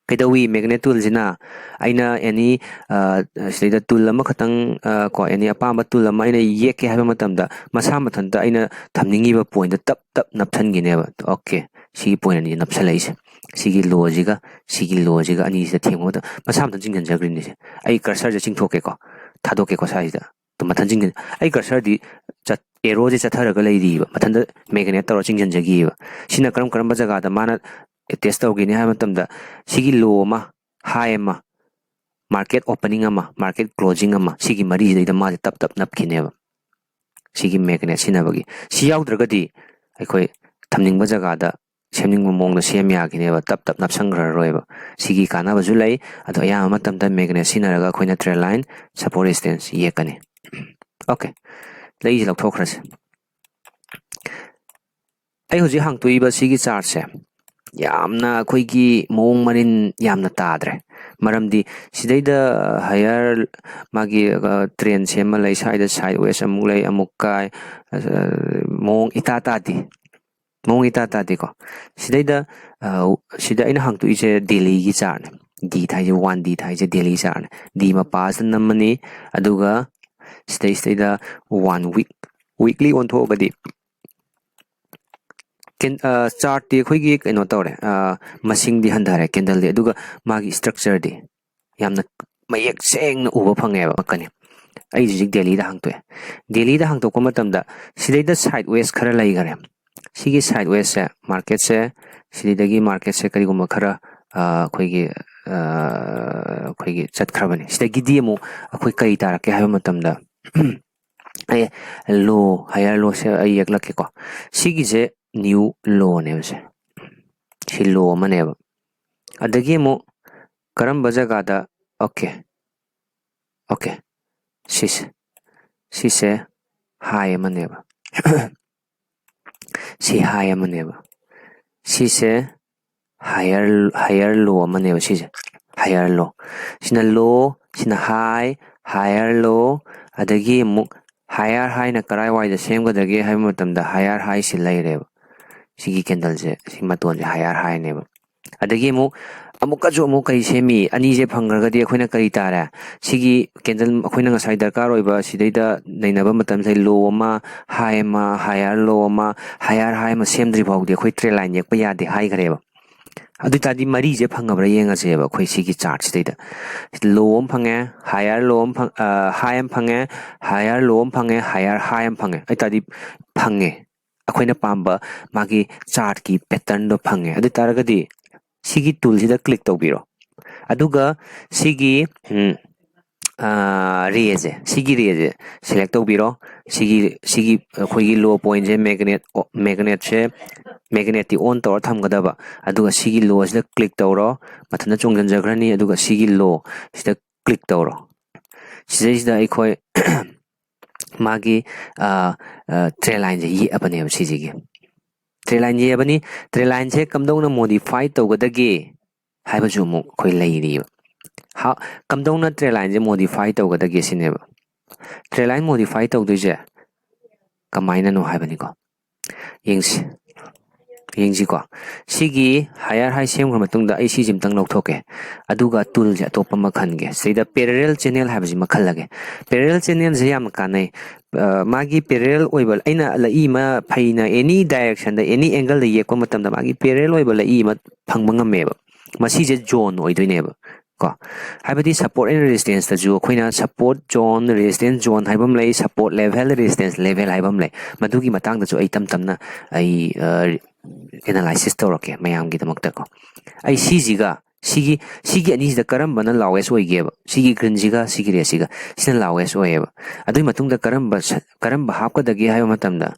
ꯀꯩꯗꯧꯏ ꯃꯦꯒꯅꯦꯠ ꯇꯨꯜꯁꯤꯅ? ꯑꯩꯅ ꯑꯦꯅꯤ, ꯑ, ꯁꯤꯗꯩꯗ ꯇꯨꯜ ꯑꯃꯈꯛꯇꯪ, ꯑ, ꯀꯣ, ꯑꯦꯅꯤ ꯑꯄꯥꯝꯕ ꯇꯨꯜ ꯑꯃ ꯑꯩꯅ ꯌꯦꯛꯀꯦ ꯍꯥꯏꯕ ꯃꯇꯝꯗ, ꯃꯁꯥ ꯃꯊꯟꯇ ꯑꯩꯅ ꯊꯝꯅꯤꯡꯉꯤꯕ ꯄꯣꯏꯟꯗ ꯇꯞ ꯇꯞ ꯅꯞꯁꯟꯈꯤꯅꯦꯕ꯫ ꯑꯣꯀꯦ, ꯁꯤꯒꯤ ꯄꯣꯏꯟ ꯑꯅꯤ ꯅꯞꯁꯜꯂꯛꯏꯁꯦ, ꯁꯤꯒꯤ ꯂꯣꯁꯤꯒ ꯁꯤꯒꯤ ꯂꯣꯁꯤꯒ ꯑꯅꯤꯁꯤꯗ ꯊꯦꯡꯕꯗ ꯃꯁꯥ ꯃꯊꯟꯇ ꯆꯤꯡꯁꯤꯟꯖꯈ꯭ꯔꯤꯅꯤꯁꯦ꯫ ꯑꯩ ꯀꯔꯁꯔꯁꯦ ꯆꯤꯡꯊꯣꯛꯀꯦꯀꯣ, ꯊꯥꯗꯣꯛꯀꯦꯀꯣ ꯁ꯭ꯋꯥꯏꯁꯤꯗ꯫ ꯑꯗꯨ ꯃꯊꯟ ꯆꯤꯡꯁꯤꯟ-, ꯑꯩ ꯀꯔꯁꯔꯗꯤ ꯆꯠ-, ꯑꯦꯔꯣꯁꯦ ꯆꯠꯊꯔꯒ ꯂꯩꯔꯤꯕ, ꯃꯊꯟꯇ ꯃꯦꯒꯅꯦꯠ ꯇꯧꯔ ꯆꯤꯡꯁꯤꯟꯖꯈꯤꯑꯕ꯫ ꯁꯤꯅ ꯀꯔꯝ ꯀꯔꯝꯕ ꯖꯒꯥꯗ ꯃꯥꯅ ꯑꯦꯇꯦꯁ ꯇꯧꯒꯦꯅꯤ ꯍꯥꯏꯕ ꯃꯇꯝꯗ, ꯁꯤꯒꯤ ꯂꯣ ꯑꯃ, ꯍꯥꯏ ꯑꯃ, ꯃꯥꯔꯀꯦꯠ ꯑꯣꯄꯅꯤꯡ ꯑꯃ, ꯃꯥꯔꯀꯦꯠ ꯀ꯭ꯂꯣꯖꯤꯡ ꯑꯃ, ꯁꯤꯒꯤ ꯃꯔꯤꯁꯤꯗꯩꯗ ꯃꯥꯁꯦ ꯇꯞ ꯇꯞ ꯅꯞꯈꯤꯅꯦꯕ꯫ ꯁꯤꯒꯤ ꯃꯦꯒꯅꯦꯠ ꯁꯤꯖꯤꯟꯅꯕꯒꯤ꯫ ꯁꯤ ꯌꯥꯎꯗ꯭ꯔꯒꯗꯤ ꯑꯩꯈꯣꯏ ꯊꯝꯅꯤꯡꯕ ꯖꯒꯥꯗ ꯁꯦꯝꯅꯤꯡꯕ ꯃꯑꯣꯡꯗ ꯁꯦꯝ ꯌꯥꯈꯤꯅꯦꯕ, ꯇꯞ ꯇꯞ ꯅꯞꯁꯟꯈ꯭ꯔꯔꯣꯏꯕ꯫ ꯁꯤꯒꯤ ꯀꯥꯟꯅꯕꯁꯨ ꯂꯩ, ꯑꯗꯣ ꯑꯌꯥꯝꯕ ꯃꯇꯝꯗ ꯃꯦꯒꯅꯦꯠ ꯁꯤꯖꯤꯟꯅꯔꯒ ꯑꯩꯈꯣꯏꯅ ꯇ꯭ꯔꯦꯟ ꯂꯥꯏꯟ, ꯁꯄꯣꯔꯠ ꯔꯦꯁꯤꯁꯇꯦꯟꯁ ꯌꯦꯛꯀꯅꯤ꯫ ꯑꯣꯀꯦ, ꯂꯩꯁꯦ ꯂꯧꯊꯣꯛꯈ꯭ꯔꯁꯦ꯫ ꯑꯩ ꯍꯧꯖꯤꯛ ꯍꯥꯡꯇꯣꯛꯏꯕ ꯁꯤꯒꯤ ꯆꯥꯔꯠꯁꯦ ꯌꯥꯝꯅ ꯑꯩꯈꯣꯏꯒꯤ ꯃꯑꯣꯡ ꯃꯔꯤꯟ ꯌꯥꯝꯅ ꯇꯥꯗ꯭ꯔꯦ꯫ ꯃꯔꯝꯗꯤ ꯁꯤꯗꯩꯗ ꯍꯥꯏꯌꯔ ꯃꯥꯒꯤ ꯇ꯭ꯔꯦꯟꯁꯦ ꯑꯃ ꯂꯩ, ꯁ꯭ꯋꯥꯏꯗ ꯁꯥꯏꯠ ꯋꯦꯁ ꯑꯃꯨꯛ ꯂꯩ, ꯑꯃꯨꯛ ꯀꯥꯏ, ꯑ, ꯃꯑꯣꯡ ꯏꯇꯥ ꯇꯥꯗꯦ꯫ ꯃꯑꯣꯡ ꯏꯇꯥ ꯇꯥꯗꯦꯀꯣ꯫ ꯁꯤꯗꯩꯗ, ꯑ, ꯁꯤꯗ ꯑꯩꯅ ꯍꯥꯡꯇꯣꯛꯏꯁꯦ ꯗꯦꯂꯤꯒꯤ ꯆꯥꯔꯠꯅꯦ꯫ ꯗꯤ ꯊꯥꯏꯁꯦ, ꯋꯥꯟ ꯗꯤ ꯊꯥꯏꯁꯦ ꯗꯦꯂꯤ ꯆꯥꯔꯠꯅꯦ꯫ ꯗꯤ ꯃꯄꯥꯁꯤꯗ ꯅꯝꯃꯅꯤ, ꯑꯗꯨꯒ ꯁꯤꯗꯩꯁꯤꯗꯩꯗ ꯋꯥꯟ ꯋꯤꯛ, ꯋꯤꯛꯂꯤ ꯑꯣꯟꯊꯣꯛꯑꯒꯗꯤ ꯀꯦꯟ-, ꯑ, ꯆꯥꯔꯠꯇꯤ ꯑꯩꯈꯣꯏꯒꯤ ꯀꯩꯅꯣ ꯇꯧꯔꯦ, ꯑ, ꯃꯁꯤꯡꯗꯤ ꯍꯟꯊꯔꯦ ꯀꯦꯟꯗꯜꯗꯤ, ꯑꯗꯨꯒ ꯃꯥꯒꯤ ꯏꯁꯇ꯭ꯔꯛꯆꯔꯗꯤ ꯌꯥꯝꯅ ꯃꯌꯦꯛ ꯁꯦꯡꯅ ꯎꯕ ꯐꯪꯉꯦꯕ꯫ ꯀꯅꯤ, ꯑꯩ ꯍꯧꯖꯤꯛ ꯗꯦꯂꯤꯗ ꯍꯥꯡꯇꯣꯛꯑꯦ꯫ ꯗꯦꯂꯤꯗ ꯍꯥꯡꯇꯣꯛꯄ ꯃꯇꯝꯗ ꯁꯤꯗꯩꯗ ꯁꯥꯏꯠ ꯋꯦꯁ ꯈꯔ ꯂꯩꯈꯔꯦ꯫ ꯁꯤꯒꯤ ꯁꯥꯏꯠ ꯋꯦꯁꯁꯦ, ꯃꯥꯔꯀꯦꯠꯁꯦ, ꯁꯤꯗꯒꯤ ꯃꯥꯔꯀꯦꯠꯁꯦ ꯀꯔꯤꯒꯨꯝꯕ ꯈꯔ, ꯑ, ꯑꯩꯈꯣꯏꯒꯤ, ꯑ, ꯑꯩꯈꯣꯏꯒꯤ ꯆꯠꯈ꯭ꯔꯕꯅꯤ꯫ ꯁꯤꯗꯒꯤꯗꯤ ꯑꯃꯨꯛ ꯑꯩꯈꯣꯏ ꯀꯔꯤ ꯇꯥꯔꯛꯀꯦ ꯍꯥꯏꯕ ꯃꯇꯝꯗ, ꯑꯦ, ꯂꯣ, ꯍꯥꯏꯌꯔ ꯂꯣꯁꯦ ꯑꯩ ꯌꯦꯛꯂꯛꯀꯦꯀꯣ꯫ ꯁꯤꯒꯤꯁꯦ ꯅ꯭ꯌꯨ ꯂꯣꯅꯦꯕ ꯁꯦ꯫ ꯁꯤ ꯂꯣ ꯑꯃꯅꯦꯕ꯫ ꯑꯗꯒꯤ ꯑꯃꯨꯛ ꯀꯔꯝꯕ ꯖꯒꯥꯗ, ꯑꯣꯀꯦ, ꯑꯣꯀꯦ, ꯁꯤꯁꯦ, ꯁꯤꯁꯦ ꯍꯥꯏ ꯑꯃꯅꯦꯕ꯫ ꯁꯤ ꯍꯥꯏ ꯑꯃꯅꯦꯕ꯫ ꯁꯤꯁꯦ ꯍꯥꯏꯌꯔ, ꯍꯥꯏꯌꯔ ꯂꯣ ꯑꯃꯅꯦꯕ ꯁꯤꯁꯦ꯫ ꯍꯥꯏꯌꯔ ꯂꯣ꯫ ꯁꯤꯅ ꯂꯣ, ꯁꯤꯅ ꯍꯥꯏ, ꯍꯥꯏꯌꯔ ꯂꯣ, ꯑꯗꯒꯤ ꯑꯃꯨꯛ ꯍꯥꯏꯌꯔ ꯍꯥꯏꯅ ꯀꯔꯥꯏꯋꯥꯏꯗ ꯁꯦꯝꯒꯗꯒꯦ ꯍꯥꯏꯕ ꯃꯇꯝꯗ ꯍꯥꯏꯌꯔ ꯍꯥꯏꯁꯤ ꯂꯩꯔꯦꯕ꯫ ꯁꯤꯒꯤ ꯀꯦꯟꯗꯜꯁꯦ, ꯁꯤ ꯃꯇꯣꯟꯁꯦ ꯍꯥꯏꯌꯔ ꯍꯥꯏꯅꯦꯕ꯫ ꯑꯗꯒꯤ ꯑꯃꯨꯛ, ꯑꯃꯨꯛꯀꯁꯨ ꯑꯃꯨꯛ ꯀꯔꯤ ꯁꯦꯝꯃꯤ? ꯑꯅꯤꯁꯦ ꯐꯪꯈ꯭ꯔꯒꯗꯤ ꯑꯩꯈꯣꯏꯅ ꯀꯔꯤ ꯇꯥꯔꯦ? ꯁꯤꯒꯤ ꯀꯦꯟꯗꯜ ꯑꯩꯈꯣꯏꯅ ꯉꯁꯥꯏ ꯗꯔꯀꯥꯔ ꯑꯣꯏꯕ ꯁꯤꯗꯩꯗ ꯅꯩꯅꯕ ꯃꯇꯝꯁꯤꯗ ꯂꯣ ꯑꯃ, ꯍꯥꯏ ꯑꯃ, ꯍꯥꯏꯌꯔ ꯂꯣ ꯑꯃ, ꯍꯥꯏꯌꯔ ꯍꯥꯏ ꯑꯃ ꯁꯦꯝꯗ꯭ꯔꯤ ꯐꯥꯎꯗꯤ ꯑꯩꯈꯣꯏ ꯇ꯭ꯔꯦꯟ ꯂꯥꯏꯟ ꯌꯦꯛꯄ ꯌꯥꯗꯦ ꯍꯥꯏꯈ꯭ꯔꯦꯕ꯫ ꯑꯗꯨ ꯑꯣꯏ ꯇꯥꯔꯗꯤ ꯃꯔꯤꯁꯦ ꯐꯪꯉꯕ꯭ꯔꯥ ꯌꯦꯡꯉꯁꯦꯕ꯫ ꯑꯩꯈꯣꯏ ꯁꯤꯒꯤ ꯆꯥꯔꯠꯁꯤꯗꯩꯗ ꯂꯣ ꯑꯃ ꯐꯪꯉꯦ, ꯍꯥꯏꯌꯔ ꯂꯣ ꯑꯃ ꯐꯪ-, ꯑ, ꯍꯥꯏ ꯑꯃ ꯐꯪꯉꯦ, ꯍꯥꯏꯌꯔ ꯂꯣ ꯑꯃ ꯐꯪꯉꯦ, ꯍꯥꯏꯌꯔ ꯍꯥꯏ ꯑꯃ ꯐꯪꯉꯦ꯫ ꯑꯗꯨ ꯑꯣꯏ ꯇꯥꯔꯗꯤ ꯐꯪꯉꯦ꯫ ꯑꯩꯈꯣꯏꯅ ꯄꯥꯝꯕ ꯃꯥꯒꯤ ꯆꯥꯔꯠꯀꯤ ꯄꯦꯇꯔꯟꯗꯣ ꯐꯪꯉꯦ꯫ ꯑꯗꯨ ꯑꯣꯏ ꯇꯥꯔꯒꯗꯤ ꯁꯤꯒꯤ ꯇꯨꯜꯁꯤꯗ ꯀ꯭ꯂꯤꯛ ꯇꯧꯕꯤꯔꯣ꯫ ꯑꯗꯨꯒ ꯁꯤꯒꯤ, ꯎꯝ, ꯑ, ꯔꯦꯁꯦ, ꯁꯤꯒꯤ ꯔꯦꯁꯦ ꯁꯦꯂꯦꯛ ꯇꯧꯕꯤꯔꯣ꯫ ꯁꯤꯒꯤ, ꯁꯤꯒꯤ ꯑꯩꯈꯣꯏꯒꯤ ꯂꯣ ꯄꯣꯏꯟꯁꯦ ꯃꯦꯒꯅꯦꯠ, ꯑꯣ, ꯃꯦꯒꯅꯦꯠꯁꯦ, ꯃꯦꯒꯅꯦꯠꯇꯤ ꯑꯣꯟ ꯇꯧꯔ ꯊꯝꯒꯗꯕ꯫ ꯑꯗꯨꯒ ꯁꯤꯒꯤ ꯂꯣꯁꯤꯗ ꯀ꯭ꯂꯤꯛ ꯇꯧꯔꯣ꯫ ꯃꯊꯟꯇ ꯆꯣꯡꯁꯤꯟꯖꯈ꯭ꯔꯅꯤ꯫ ꯑꯗꯨꯒ ꯁꯤꯒꯤ ꯂꯣ ꯁꯤꯗ ꯀ꯭ꯂꯤꯛ ꯇꯧꯔꯣ꯫ ꯁꯤꯗꯩꯁꯤꯗ ꯑꯩꯈꯣꯏ ꯃꯥꯒꯤ, ꯑ, ꯑ, ꯇ꯭ꯔꯦꯟ ꯂꯥꯏꯟꯁꯦ ꯌꯦꯛꯑꯕꯅꯦꯕ ꯁꯤꯁꯤꯒꯤ꯫ ꯇ꯭ꯔꯦꯟ ꯂꯥꯏꯟ ꯌꯦꯛꯑꯕꯅꯤ꯫ ꯇ꯭ꯔꯦꯟ ꯂꯥꯏꯟꯁꯦ ꯀꯝꯗꯧꯅ ꯃꯣꯗꯤꯐꯥꯏ ꯇꯧꯒꯗꯒꯦ ꯍꯥꯏꯕꯁꯨ ꯑꯃꯨꯛ ꯑꯩꯈꯣꯏ ꯂꯩꯔꯤꯕ꯫ ꯀꯝꯗꯧꯅ trend line ꯁꯦ modify ꯇꯧꯒꯗꯒꯦ ꯁꯤꯅꯦꯕ꯫ Trend line modify ꯇꯧꯗꯣꯏꯁꯦ ꯀꯃꯥꯏꯅꯅꯣ ꯍꯥꯏꯕꯅꯤꯀꯣ꯫ ꯌꯦꯡꯁꯤ꯫ ꯌꯦꯡꯁꯤꯀꯣ꯫ ꯁꯤꯒꯤ higher high ꯁꯦꯝꯈ꯭ꯔ ꯃꯇꯨꯡꯗ ꯑꯩ ꯁꯤꯁꯤꯝꯇꯪ ꯂꯧꯊꯣꯛꯀꯦ꯫ ꯑꯗꯨꯒ tool ꯁꯦ ꯑꯇꯣꯞꯄ ꯑꯃ ꯈꯟꯒꯦ꯫ ꯁꯤꯗꯩꯗ parallel channel ꯍꯥꯏꯕꯁꯤꯃ ꯈꯜꯂꯒꯦ꯫ Parallel channel ꯁꯦ ꯌꯥꯝꯅ ꯀꯥꯟꯅꯩ꯫ ꯑ, ꯃꯥꯒꯤ parallel ꯑꯣꯏꯕ, ꯑꯩꯅ ꯂꯛꯏ ꯑꯃ ꯐꯩꯅ any direction ꯗ, any angle ꯗ ꯌꯦꯛꯄ ꯃꯇꯝꯗ ꯃꯥꯒꯤ parallel ꯑꯣꯏꯕ ꯂꯛꯏ ꯑꯃ ꯐꯪꯕ ꯉꯝꯃꯦꯕ꯫ ꯃꯁꯤꯁꯦ zone ꯑꯣꯏꯗꯣꯏꯅꯦꯕ꯫ ꯀꯣ꯫ ꯍꯥꯏꯕꯗꯤ support and resistance ꯇꯁꯨ ꯑꯩꯈꯣꯏꯅ support zone, resistance zone ꯍꯥꯏꯕ ꯑꯃ ꯂꯩ, support level, resistance level ꯍꯥꯏꯕ ꯑꯃ ꯂꯩ꯫ ꯃꯗꯨꯒꯤ ꯃꯇꯥꯡꯗꯁꯨ ꯑꯩ ꯇꯞ ꯇꯞꯅ ꯑꯩ, ꯑ, analysis ꯇꯧꯔꯛꯀꯦ ꯃꯌꯥꯝꯒꯤꯗꯃꯛꯇꯀꯣ꯫ ꯑꯩ ꯁꯤꯁꯤꯒ, ꯁꯤꯒꯤ, ꯁꯤꯒꯤ ꯑꯅꯤꯁꯤꯗ ꯀꯔꯝꯕꯅ lowest ꯑꯣꯏꯒꯦꯕ? ꯁꯤꯒꯤ green ꯁꯤꯒ, ꯁꯤꯒꯤ red ꯁꯤꯒ, ꯁꯤꯅ lowest ꯑꯣꯏꯌꯦꯕ꯫ ꯑꯗꯨꯒꯤ ꯃꯇꯨꯡꯗ ꯀꯔꯝꯕ ꯁ-, ꯀꯔꯝꯕ ꯍꯥꯞꯀꯗꯒꯦ ꯍꯥꯏꯕ ꯃꯇꯝꯗ,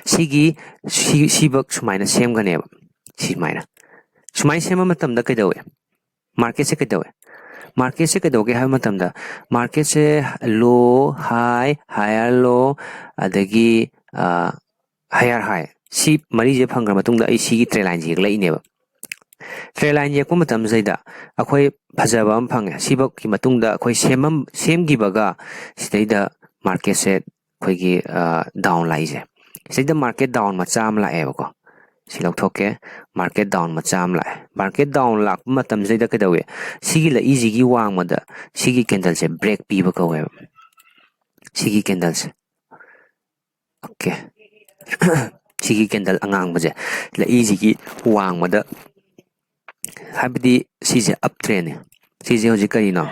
ꯁꯤꯒꯤ, ꯁꯤ, ꯁꯤꯕꯛ ꯁꯨꯃꯥꯏꯅ ꯁꯦꯝꯒꯅꯦꯕ꯫ ꯁꯨꯃꯥꯏꯅ꯫ ꯁꯨꯃꯥꯏꯅ ꯁꯦꯝꯕ ꯃꯇꯝꯗ ꯀꯩꯗꯧꯋꯦ? Market ꯁꯦ ꯀꯩꯗꯧꯋꯦ? Market ꯁꯦ ꯀꯩꯗꯧꯒꯦ ꯍꯥꯏꯕ ꯃꯇꯝꯗ, market ꯁꯦ low, high, higher low, ꯑꯗꯒꯤ, ꯑ, higher high, ꯁꯤ ꯃꯔꯤꯁꯦ ꯐꯪꯈ꯭ꯔ ꯃꯇꯨꯡꯗ ꯑꯩ ꯁꯤꯒꯤ trend line ꯁꯦ ꯌꯦꯛꯂꯛꯏꯅꯦꯕ꯫ Trend line ꯌꯦꯛꯄ ꯃꯇꯝꯁꯤꯗꯩꯗ ꯑꯩꯈꯣꯏ ꯐꯖꯕ ꯑꯃ ꯐꯪꯉꯦ꯫ ꯁꯤꯐꯥꯎꯒꯤ ꯃꯇꯨꯡꯗ ꯑꯩꯈꯣꯏ ꯁꯦꯝꯃꯝ-, ꯁꯦꯝꯈꯤꯕꯒ ꯁꯤꯗꯩꯗ market ꯁꯦ ꯑꯩꯈꯣꯏꯒꯤ, ꯑ, down ꯂꯥꯛꯏꯁꯦ꯫ ꯁꯤꯗ market down ꯃꯆꯥ ꯑꯃ ꯂꯥꯛꯑꯦꯕꯀꯣ꯫ ꯁꯤ ꯂꯧꯊꯣꯛꯀꯦ꯫ Market down ꯃꯆꯥ ꯑꯃ ꯂꯥꯛꯑꯦ꯫ Market down ꯂꯥꯛꯄ ꯃꯇꯝꯁꯤꯗꯩꯗ ꯀꯩꯗꯧꯏ? ꯁꯤꯒꯤ ꯂꯛꯏꯁꯤꯒꯤ ꯋꯥꯡꯃꯗ ꯁꯤꯒꯤ candle ꯁꯦ break ꯄꯤꯕ ꯀꯧꯋꯦꯕ꯫ ꯁꯤꯒꯤ candle ꯁꯦ꯫ OK꯫ ꯁꯤꯒꯤ candle ꯑꯉꯥꯡꯕꯁꯦ ꯂꯛꯏꯁꯤꯒꯤ ꯋꯥꯡꯃꯗ, ꯍꯥꯏꯕꯗꯤ ꯁꯤꯁꯦ up trend ꯅꯦ꯫ ꯁꯤꯁꯦ ꯍꯧꯖꯤꯛ ꯀꯔꯤꯅꯣ?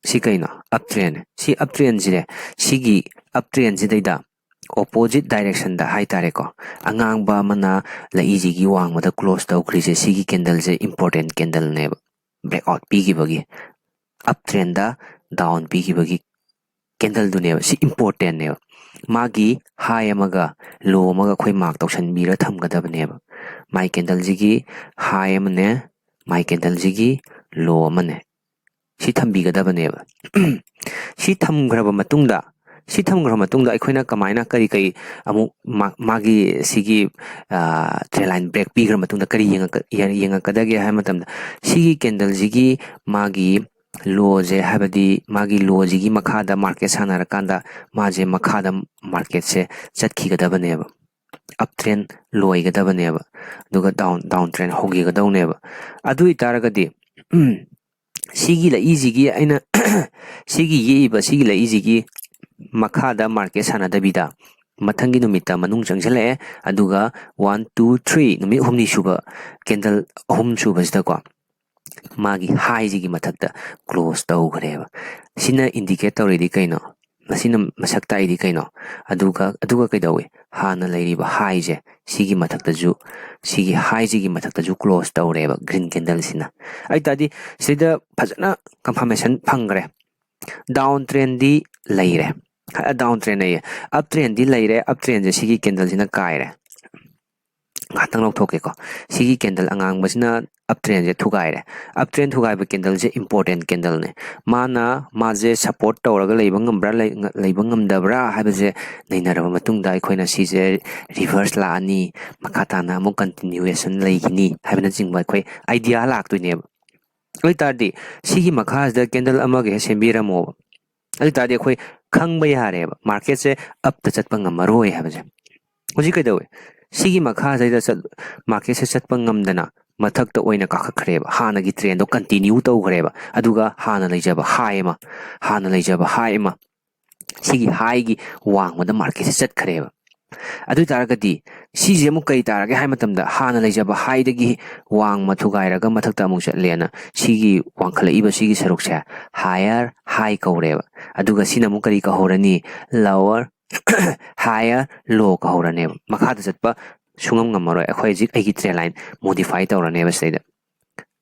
ꯁꯤ ꯀꯩꯅꯣ? Up trend ꯅꯦ꯫ ꯁꯤ up trend ꯁꯤꯅꯦ, ꯁꯤꯒꯤ up trend ꯁꯤꯗꯩꯗ opposite direction ꯗ ꯍꯥꯏꯇꯥꯔꯦꯀꯣ, ꯑꯉꯥꯡꯕ ꯑꯃꯅ ꯂꯛꯏꯁꯤꯒꯤ ꯋꯥꯡꯃꯗ close ꯇꯧꯈ꯭ꯔꯤꯁꯦ, ꯁꯤꯒꯤ candle ꯁꯦ important candle ꯅꯦꯕ꯫ Breakout ꯄꯤꯈꯤꯕꯒꯤ, up trend ꯗ down ꯄꯤꯈꯤꯕꯒꯤ candle ꯗꯨꯅꯦꯕ꯫ ꯁꯤ important ꯅꯦꯕ꯫ ꯃꯥꯒꯤ high ꯑꯃꯒ low ꯑꯃꯒ ꯑꯩꯈꯣꯏ mark ꯇꯧꯁꯟꯕꯤꯔ ꯊꯝꯒꯗꯕꯅꯦꯕ꯫ My candle ꯁꯤꯒꯤ high ꯑꯃꯅꯦ, my candle ꯁꯤꯒꯤ low ꯑꯃꯅꯦ꯫ ꯁꯤ ꯊꯝꯕꯤꯒꯗꯕꯅꯦꯕ꯫ ꯁꯤ ꯊꯝꯈ꯭ꯔꯕ ꯃꯇꯨꯡꯗ ꯁꯤ ꯊꯝꯈ꯭ꯔ ꯃꯇꯨꯡꯗ ꯑꯩꯈꯣꯏꯅ ꯀꯃꯥꯏꯅ ꯀꯔꯤ ꯀꯔꯤ ꯑꯃꯨꯛ ꯃꯥ- ꯃꯥꯒꯤ ꯁꯤꯒꯤ trend line break ꯄꯤꯈ꯭ꯔ ꯃꯇꯨꯡꯗ ꯀꯔꯤ ꯌꯦꯡꯉꯛꯀ- ꯌꯦꯡꯉꯛꯀꯗꯒꯦ ꯍꯥꯏꯕ ꯃꯇꯝꯗ, ꯁꯤꯒꯤ candleꯁꯤꯒꯤ ꯃꯥꯒꯤ lowꯁꯦ, ꯍꯥꯏꯕꯗꯤ ꯃꯥꯒꯤ lowꯁꯤꯒꯤ ꯃꯈꯥꯗ market ꯁꯥꯟꯅꯔꯀꯥꯟꯗ ꯃꯥꯁꯦ ꯃꯈꯥꯗ marketꯁꯦ ꯆꯠꯈꯤꯒꯗꯕꯅꯦꯕ, up trend ꯂꯣꯏꯒꯗꯕꯅꯦꯕ, ꯑꯗꯨꯒ down down trend ꯍꯧꯈꯤꯒꯗꯧꯅꯦꯕ꯫ ꯑꯗꯨ ꯑꯣꯏꯇꯥꯔꯒꯗꯤ ꯁꯤꯒꯤ ꯂꯛꯏꯁꯤꯒꯤ ꯑꯩꯅ ꯁꯤꯒꯤ ꯌꯦꯛꯏꯕ ꯁꯤꯒꯤ ꯂꯛꯏꯁꯤꯒꯤ ꯃꯈꯥꯗ market ꯁꯥꯟꯅꯗꯕꯤꯗ ꯃꯊꯪꯒꯤ ꯅꯨꯃꯤꯠꯇ ꯃꯅꯨꯡ ꯆꯪꯁꯤꯜꯂꯛꯑꯦ꯫ ꯑꯗꯨꯒ one two three, ꯅꯨꯃꯤꯠ ꯍꯨꯝꯅꯤ ꯁꯨꯕ, candle ꯑꯍꯨꯝ ꯁꯨꯕꯁꯤꯗꯀꯣ, ꯃꯥꯒꯤ highꯁꯤꯒꯤ ꯃꯊꯛꯇ close ꯇꯧꯈ꯭ꯔꯦꯕ꯫ ꯁꯤꯅ indicate ꯇꯧꯔꯤꯗꯤ ꯀꯩꯅꯣ? ꯃꯁꯤꯅ ꯃꯁꯛ ꯇꯥꯛꯏꯗꯤ ꯀꯩꯅꯣ? ꯑꯗꯨꯒ ꯑꯗꯨꯒ ꯀꯩꯗꯧꯏ? ꯍꯥꯟꯅ ꯂꯩꯔꯤꯕ highꯁꯦ ꯁꯤꯒꯤ ꯃꯊꯛꯇꯁꯨ, ꯁꯤꯒꯤ highꯁꯤꯒꯤ ꯃꯊꯛꯇꯁꯨ close ꯇꯧꯔꯦꯕ green candleꯁꯤꯅ꯫ ꯑꯗꯨ ꯇꯥꯔꯗꯤ ꯁꯤꯗ ꯐꯖꯅ confirmation ꯐꯪꯈ꯭ꯔꯦ꯫ Down trendꯗꯤ ꯂꯩꯔꯦ꯫ Down trend ꯑꯌꯦ, up trendꯗꯤ ꯂꯩꯔꯦ꯫ Up trendꯁꯦ ꯁꯤꯒꯤ candleꯁꯤꯅ ꯀꯥꯏꯔꯦ꯫ ꯉꯥꯏꯍꯥꯛꯇꯪ ꯂꯧꯊꯣꯛꯀꯦꯀꯣ꯫ ꯁꯤꯒꯤ candle ꯑꯉꯥꯡꯕꯁꯤꯅ up trendꯁꯦ ꯊꯨꯒꯥꯏꯔꯦ꯫ Up trend ꯊꯨꯒꯥꯏꯕ candleꯁꯦ important candleꯅꯦ꯫ ꯃꯥꯅ ꯃꯥꯁꯦ support ꯇꯧꯔꯒ ꯂꯩꯕ ꯉꯝꯕ꯭ꯔꯥ, ꯂꯩ- ꯂꯩꯕ ꯉꯝꯗꯕ꯭ꯔꯥ ꯍꯥꯏꯕꯁꯦ ꯅꯩꯅꯔꯕ ꯃꯇꯨꯡꯗ ꯑꯩꯈꯣꯏꯅ ꯁꯤꯁꯦ reverse ꯂꯥꯛꯑꯅꯤ, ꯃꯈꯥ ꯇꯥꯅ ꯑꯃꯨꯛ continuation ꯂꯩꯈꯤꯅꯤ ꯍꯥꯏꯕꯅꯆꯤꯡꯕ ꯑꯩꯈꯣꯏ idea ꯂꯥꯛꯇꯣꯏꯅꯦꯕ꯫ ꯑꯗꯨ ꯑꯣꯏꯇꯥꯔꯗꯤ ꯁꯤꯒꯤ ꯃꯈꯥꯁꯤꯗ candle ꯑꯃꯒ ꯍꯦꯛ ꯁꯦꯝꯕꯤꯔꯝꯃꯣꯕ꯫ ꯑꯗꯨ ꯑꯣꯏꯇꯥꯔꯗꯤ ꯑꯩꯈꯣꯏ ꯈꯪꯕ ꯌꯥꯔꯦꯕ marketꯁꯦ upꯇ ꯆꯠꯄ ꯉꯝꯃꯔꯣꯏ ꯍꯥꯏꯕꯁꯦ꯫ ꯍꯧꯖꯤꯛ ꯀꯩꯗꯧꯋꯦ? ꯁꯤꯒꯤ ꯃꯈꯥꯁꯤꯗ ꯆꯠ- marketꯁꯦ ꯆꯠꯄ ꯉꯝꯗꯅ ꯃꯊꯛꯇ ꯑꯣꯏꯅ ꯀꯥꯈꯠꯈ꯭ꯔꯦꯕ꯫ ꯍꯥꯟꯅꯒꯤ trendꯗꯣ continue ꯇꯧꯈ꯭ꯔꯦꯕ꯫ ꯑꯗꯨꯒ ꯍꯥꯟꯅ ꯂꯩꯖꯕ high ꯑꯃ, ꯍꯥꯟꯅ ꯂꯩꯖꯕ high ꯑꯃ, ꯁꯤꯒꯤ highꯒꯤ ꯋꯥꯡꯃꯗ marketꯁꯦ ꯆꯠꯈ꯭ꯔꯦꯕ꯫ ꯑꯗꯨ ꯑꯣꯏ ꯇꯥꯔꯒꯗꯤ ꯁꯤꯁꯦ ꯑꯃꯨꯛ ꯀꯔꯤ ꯇꯥꯔꯒꯦ ꯍꯥꯏ ꯃꯇꯝꯗ, ꯍꯥꯟꯅ ꯂꯩꯖꯕ highꯗꯒꯤ ꯋꯥꯡꯃ ꯊꯨꯒꯥꯏꯔꯒ ꯃꯊꯛꯇ ꯑꯃꯨꯛ ꯆꯠꯂꯦꯅ ꯁꯤꯒꯤ ꯋꯥꯡꯈꯠꯂꯛꯏꯕ ꯁꯤꯒꯤ ꯁꯔꯨꯛꯁꯦ higher high ꯀꯧꯔꯦꯕ꯫ ꯑꯗꯨꯒ ꯁꯤꯅ ꯑꯃꯨꯛ ꯀꯔꯤ ꯀꯧꯍꯧꯔꯅꯤ? Lower higher low ꯀꯧꯍꯧꯔꯅꯦꯕ꯫ ꯃꯈꯥꯗ ꯆꯠꯄ ꯁꯨꯡꯉꯝ ꯉꯝꯃꯔꯣꯏ꯫ ꯑꯩꯈꯣꯏ ꯍꯧꯖꯤꯛ ꯑꯩꯒꯤ trend line modify ꯇꯧꯔꯅꯦꯕ ꯁꯤꯗꯩꯗ꯫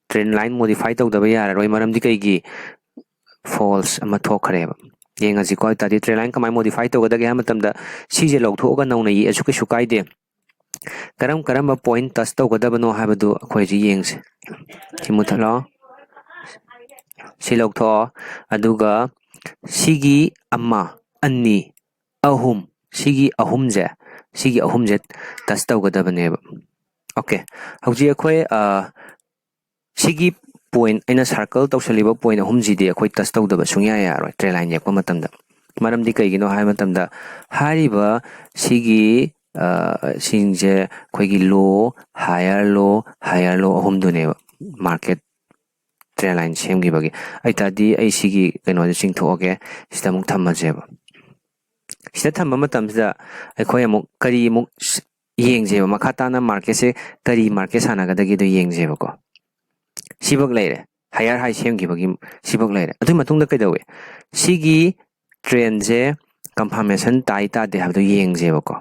Trend line modify ꯇꯧꯗꯕ ꯌꯥꯔꯔꯣꯏ꯫ ꯃꯔꯝꯗꯤ ꯀꯩꯒꯤ? False ꯑꯃ ꯊꯣꯛꯈ꯭ꯔꯦꯕ꯫ ꯌꯦꯡꯉꯁꯤꯀꯣ꯫ ꯑꯗꯨ ꯇꯥꯔꯗꯤ trend line ꯀꯃꯥꯏꯅ modify ꯇꯧꯒꯗꯒꯦ ꯍꯥꯏꯕ ꯃꯇꯝꯗ, ꯁꯤꯁꯦ ꯂꯧꯊꯣꯛꯑꯒ ꯅꯧꯅ ꯌꯦꯛꯑꯁꯨ ꯀꯩꯁꯨ ꯀꯥꯏꯗꯦ꯫ ꯀꯔꯝ ꯀꯔꯝꯕ point touch ꯇꯧꯒꯗꯕꯅꯣ ꯍꯥꯏꯕꯗꯨ ꯑꯩꯈꯣꯏ ꯍꯧꯖꯤꯛ ꯌꯦꯡꯁꯦ꯫ ꯁꯤ ꯃꯨꯊꯠꯂꯣ꯫ ꯁꯤ ꯂꯧꯊꯣꯛꯑꯣ꯫ ꯑꯗꯨꯒ ꯁꯤꯒꯤ ꯑꯃ, ꯑꯅꯤ, ꯑꯍꯨꯝ, ꯁꯤꯒꯤ ꯑꯍꯨꯝꯁꯦ, ꯁꯤꯒꯤ ꯑꯍꯨꯝꯁꯦ touch ꯇꯧꯒꯗꯕꯅꯦꯕ꯫ Okay, ꯍꯧꯖꯤꯛ ꯑꯩꯈꯣꯏ, ꯑ, ꯁꯤꯒꯤ point, ꯑꯩꯅ circle ꯇꯧꯁꯜꯂꯤꯕ point ꯑꯍꯨꯝꯁꯤꯗꯤ ꯑꯩꯈꯣꯏ touch ꯇꯧꯗꯕ ꯁꯨꯡꯌꯥ ꯌꯥꯔꯣꯏ trend line ꯌꯦꯛꯄ ꯃꯇꯝꯗ꯫ ꯃꯔꯝꯗꯤ ꯀꯩꯒꯤꯅꯣ ꯍꯥꯏꯕ ꯃꯇꯝꯗ, ꯍꯥꯏꯔꯤꯕ ꯁꯤꯒꯤ, ꯑ, ꯁꯤꯡꯁꯦ ꯑꯩꯈꯣꯏꯒꯤ low, higher low, higher low ꯑꯍꯨꯝꯗꯨꯅꯦꯕ market trend line ꯁꯦꯝꯈꯤꯕꯒꯤ꯫ ꯑꯗꯨ ꯇꯥꯔꯗꯤ ꯑꯩ ꯁꯤꯒꯤ ꯀꯩꯅꯣꯁꯦ ꯆꯤꯡꯊꯣꯛꯑꯒꯦ, ꯁꯤꯗ ꯑꯃꯨꯛ ꯊꯝꯃꯁꯦꯕ꯫ ꯁꯤꯗ ꯊꯝꯕ ꯃꯇꯝꯁꯤꯗ ꯑꯩꯈꯣꯏ ꯑꯃꯨꯛ ꯀꯔꯤ ꯑꯃꯨꯛ ꯌꯦꯡꯁꯦꯕ, ꯃꯈꯥ ꯇꯥꯅ marketꯁꯦ ꯀꯔꯤ market ꯁꯥꯟꯅꯒꯗꯒꯦꯗꯣ ꯌꯦꯡꯁꯦꯕꯀꯣ꯫ ꯁꯤꯐꯧ ꯂꯩꯔꯦ, higher high ꯁꯦꯝꯈꯤꯕꯒꯤ ꯁꯤꯐꯧ ꯂꯩꯔꯦ꯫ ꯑꯗꯨꯒꯤ ꯃꯇꯨꯡꯗ ꯀꯩꯗꯧꯏ? ꯁꯤꯒꯤ trendꯁꯦ confirmation ꯇꯥꯏ ꯇꯥꯗꯦ ꯍꯥꯏꯕꯗꯣ ꯌꯦꯡꯁꯦꯕꯀꯣ꯫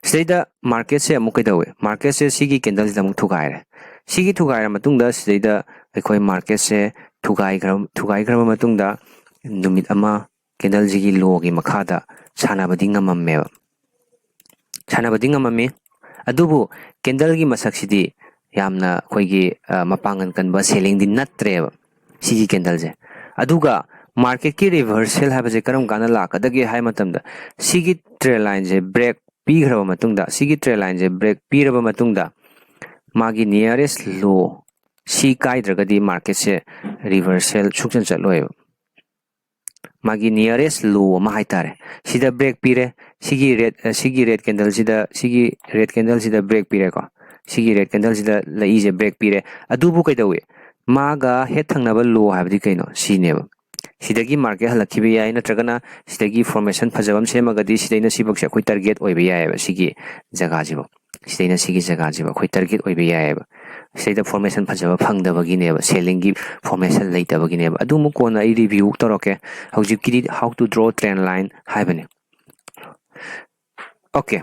ꯁꯤꯗꯩꯗ marketꯁꯦ ꯑꯃꯨꯛ ꯀꯩꯗꯧꯏ? Marketꯁꯦ ꯁꯤꯒꯤ candleꯁꯤꯗ ꯑꯃꯨꯛ ꯊꯨꯒꯥꯏꯔꯦ꯫ ꯁꯤꯒꯤ ꯊꯨꯒꯥꯏꯔ ꯃꯇꯨꯡꯗ ꯁꯤꯗꯩꯗ ꯑꯩꯈꯣꯏ marketꯁꯦ ꯊꯨꯒꯥꯏꯈ꯭ꯔ-, ꯊꯨꯒꯥꯏꯈ꯭ꯔꯕ ꯃꯇꯨꯡꯗ ꯅꯨꯃꯤꯠ ꯑꯃ candleꯁꯤꯒꯤ lowꯒꯤ ꯃꯈꯥꯗ ꯁꯥꯟꯅꯕꯗꯤ ꯉꯝꯃꯝꯃꯦꯕ꯫ ꯁꯥꯟꯅꯕꯗꯤ ꯉꯝꯃꯝꯃꯤ꯫ ꯑꯗꯨꯕꯨ candleꯒꯤ ꯃꯁꯛꯁꯤꯗꯤ ꯌꯥꯝꯅ ꯑꯩꯈꯣꯏꯒꯤ, ꯑ, ꯃꯄꯥꯡꯒꯜ ꯀꯟꯕ sellingꯗꯤ ꯅꯠꯇ꯭ꯔꯦꯕ ꯁꯤꯒꯤ candleꯁꯦ꯫ ꯑꯗꯨꯒ marketꯀꯤ reversal ꯍꯥꯏꯕꯁꯦ ꯀꯔꯝ ꯀꯥꯟꯗ ꯂꯥꯛꯀꯗꯒꯦ ꯍꯥꯏꯕ ꯃꯇꯝꯗ, ꯁꯤꯒꯤ trend lineꯁꯦ break ꯄꯤꯈ꯭ꯔꯕ ꯃꯇꯨꯡꯗ, ꯁꯤꯒꯤ trend lineꯁꯦ break ꯄꯤꯔꯕ ꯃꯇꯨꯡꯗ, ꯃꯥꯒꯤ nearest low ꯁꯤ ꯀꯥꯏꯗ꯭ꯔꯒꯗꯤ marketꯁꯦ reversal ꯁꯨꯡꯆꯠ ꯆꯠꯂꯣꯏꯕ꯫ ꯃꯥꯒꯤ nearest low ꯑꯃ ꯍꯥꯏꯇꯥꯔꯦ, ꯁꯤꯗ break ꯄꯤꯔꯦ꯫ ꯁꯤꯒꯤ red, ꯑ, ꯁꯤꯒꯤ red candleꯁꯤꯗ, ꯁꯤꯒꯤ red candleꯁꯤꯗ break ꯄꯤꯔꯦꯀꯣ꯫ ꯁꯤꯒꯤ red candleꯁꯤꯗ ꯂꯩꯏꯁꯦ break ꯄꯤꯔꯦ꯫ ꯑꯗꯨꯕꯨ ꯀꯩꯗꯧꯏ? ꯃꯥꯒ ꯍꯦꯛ ꯊꯪꯅꯕ low ꯍꯥꯏꯕꯗꯤ ꯀꯩꯅꯣ? ꯁꯤꯅꯦꯕ꯫ ꯁꯤꯗꯒꯤ market ꯍꯜꯂꯛꯈꯤꯕ ꯌꯥꯏ, ꯅꯠꯇ꯭ꯔꯒꯅ ꯁꯤꯗꯒꯤ formation ꯐꯖꯕ ꯑꯃ ꯁꯦꯝꯃꯒꯗꯤ ꯁꯤꯗꯩꯅ ꯁꯤꯐꯧꯁꯦ ꯑꯩꯈꯣꯏ target ꯑꯣꯏꯕ ꯌꯥꯏꯑꯕ, ꯁꯤꯒꯤ ꯖꯒꯥꯁꯤꯐꯧ꯫ ꯁꯤꯗꯩꯅ ꯁꯤꯒꯤ ꯖꯒꯥꯁꯤꯐꯧ ꯑꯩꯈꯣꯏ target ꯑꯣꯏꯕ ꯌꯥꯏꯑꯕ꯫ ꯁꯤꯗꯩꯗ formation ꯐꯖꯕ ꯐꯪꯗꯕꯒꯤꯅꯦꯕ, sellingꯒꯤ formation ꯂꯩꯇꯕꯒꯤꯅꯦꯕ꯫ ꯑꯗꯨ ꯑꯃꯨꯛ ꯀꯣꯟꯅ ꯑꯩ review ꯇꯧꯔꯛꯀꯦ꯫ ꯍꯧꯖꯤꯛꯀꯤꯗꯤ how to draw trend line ꯍꯥꯏꯕꯅꯤ꯫ Okay,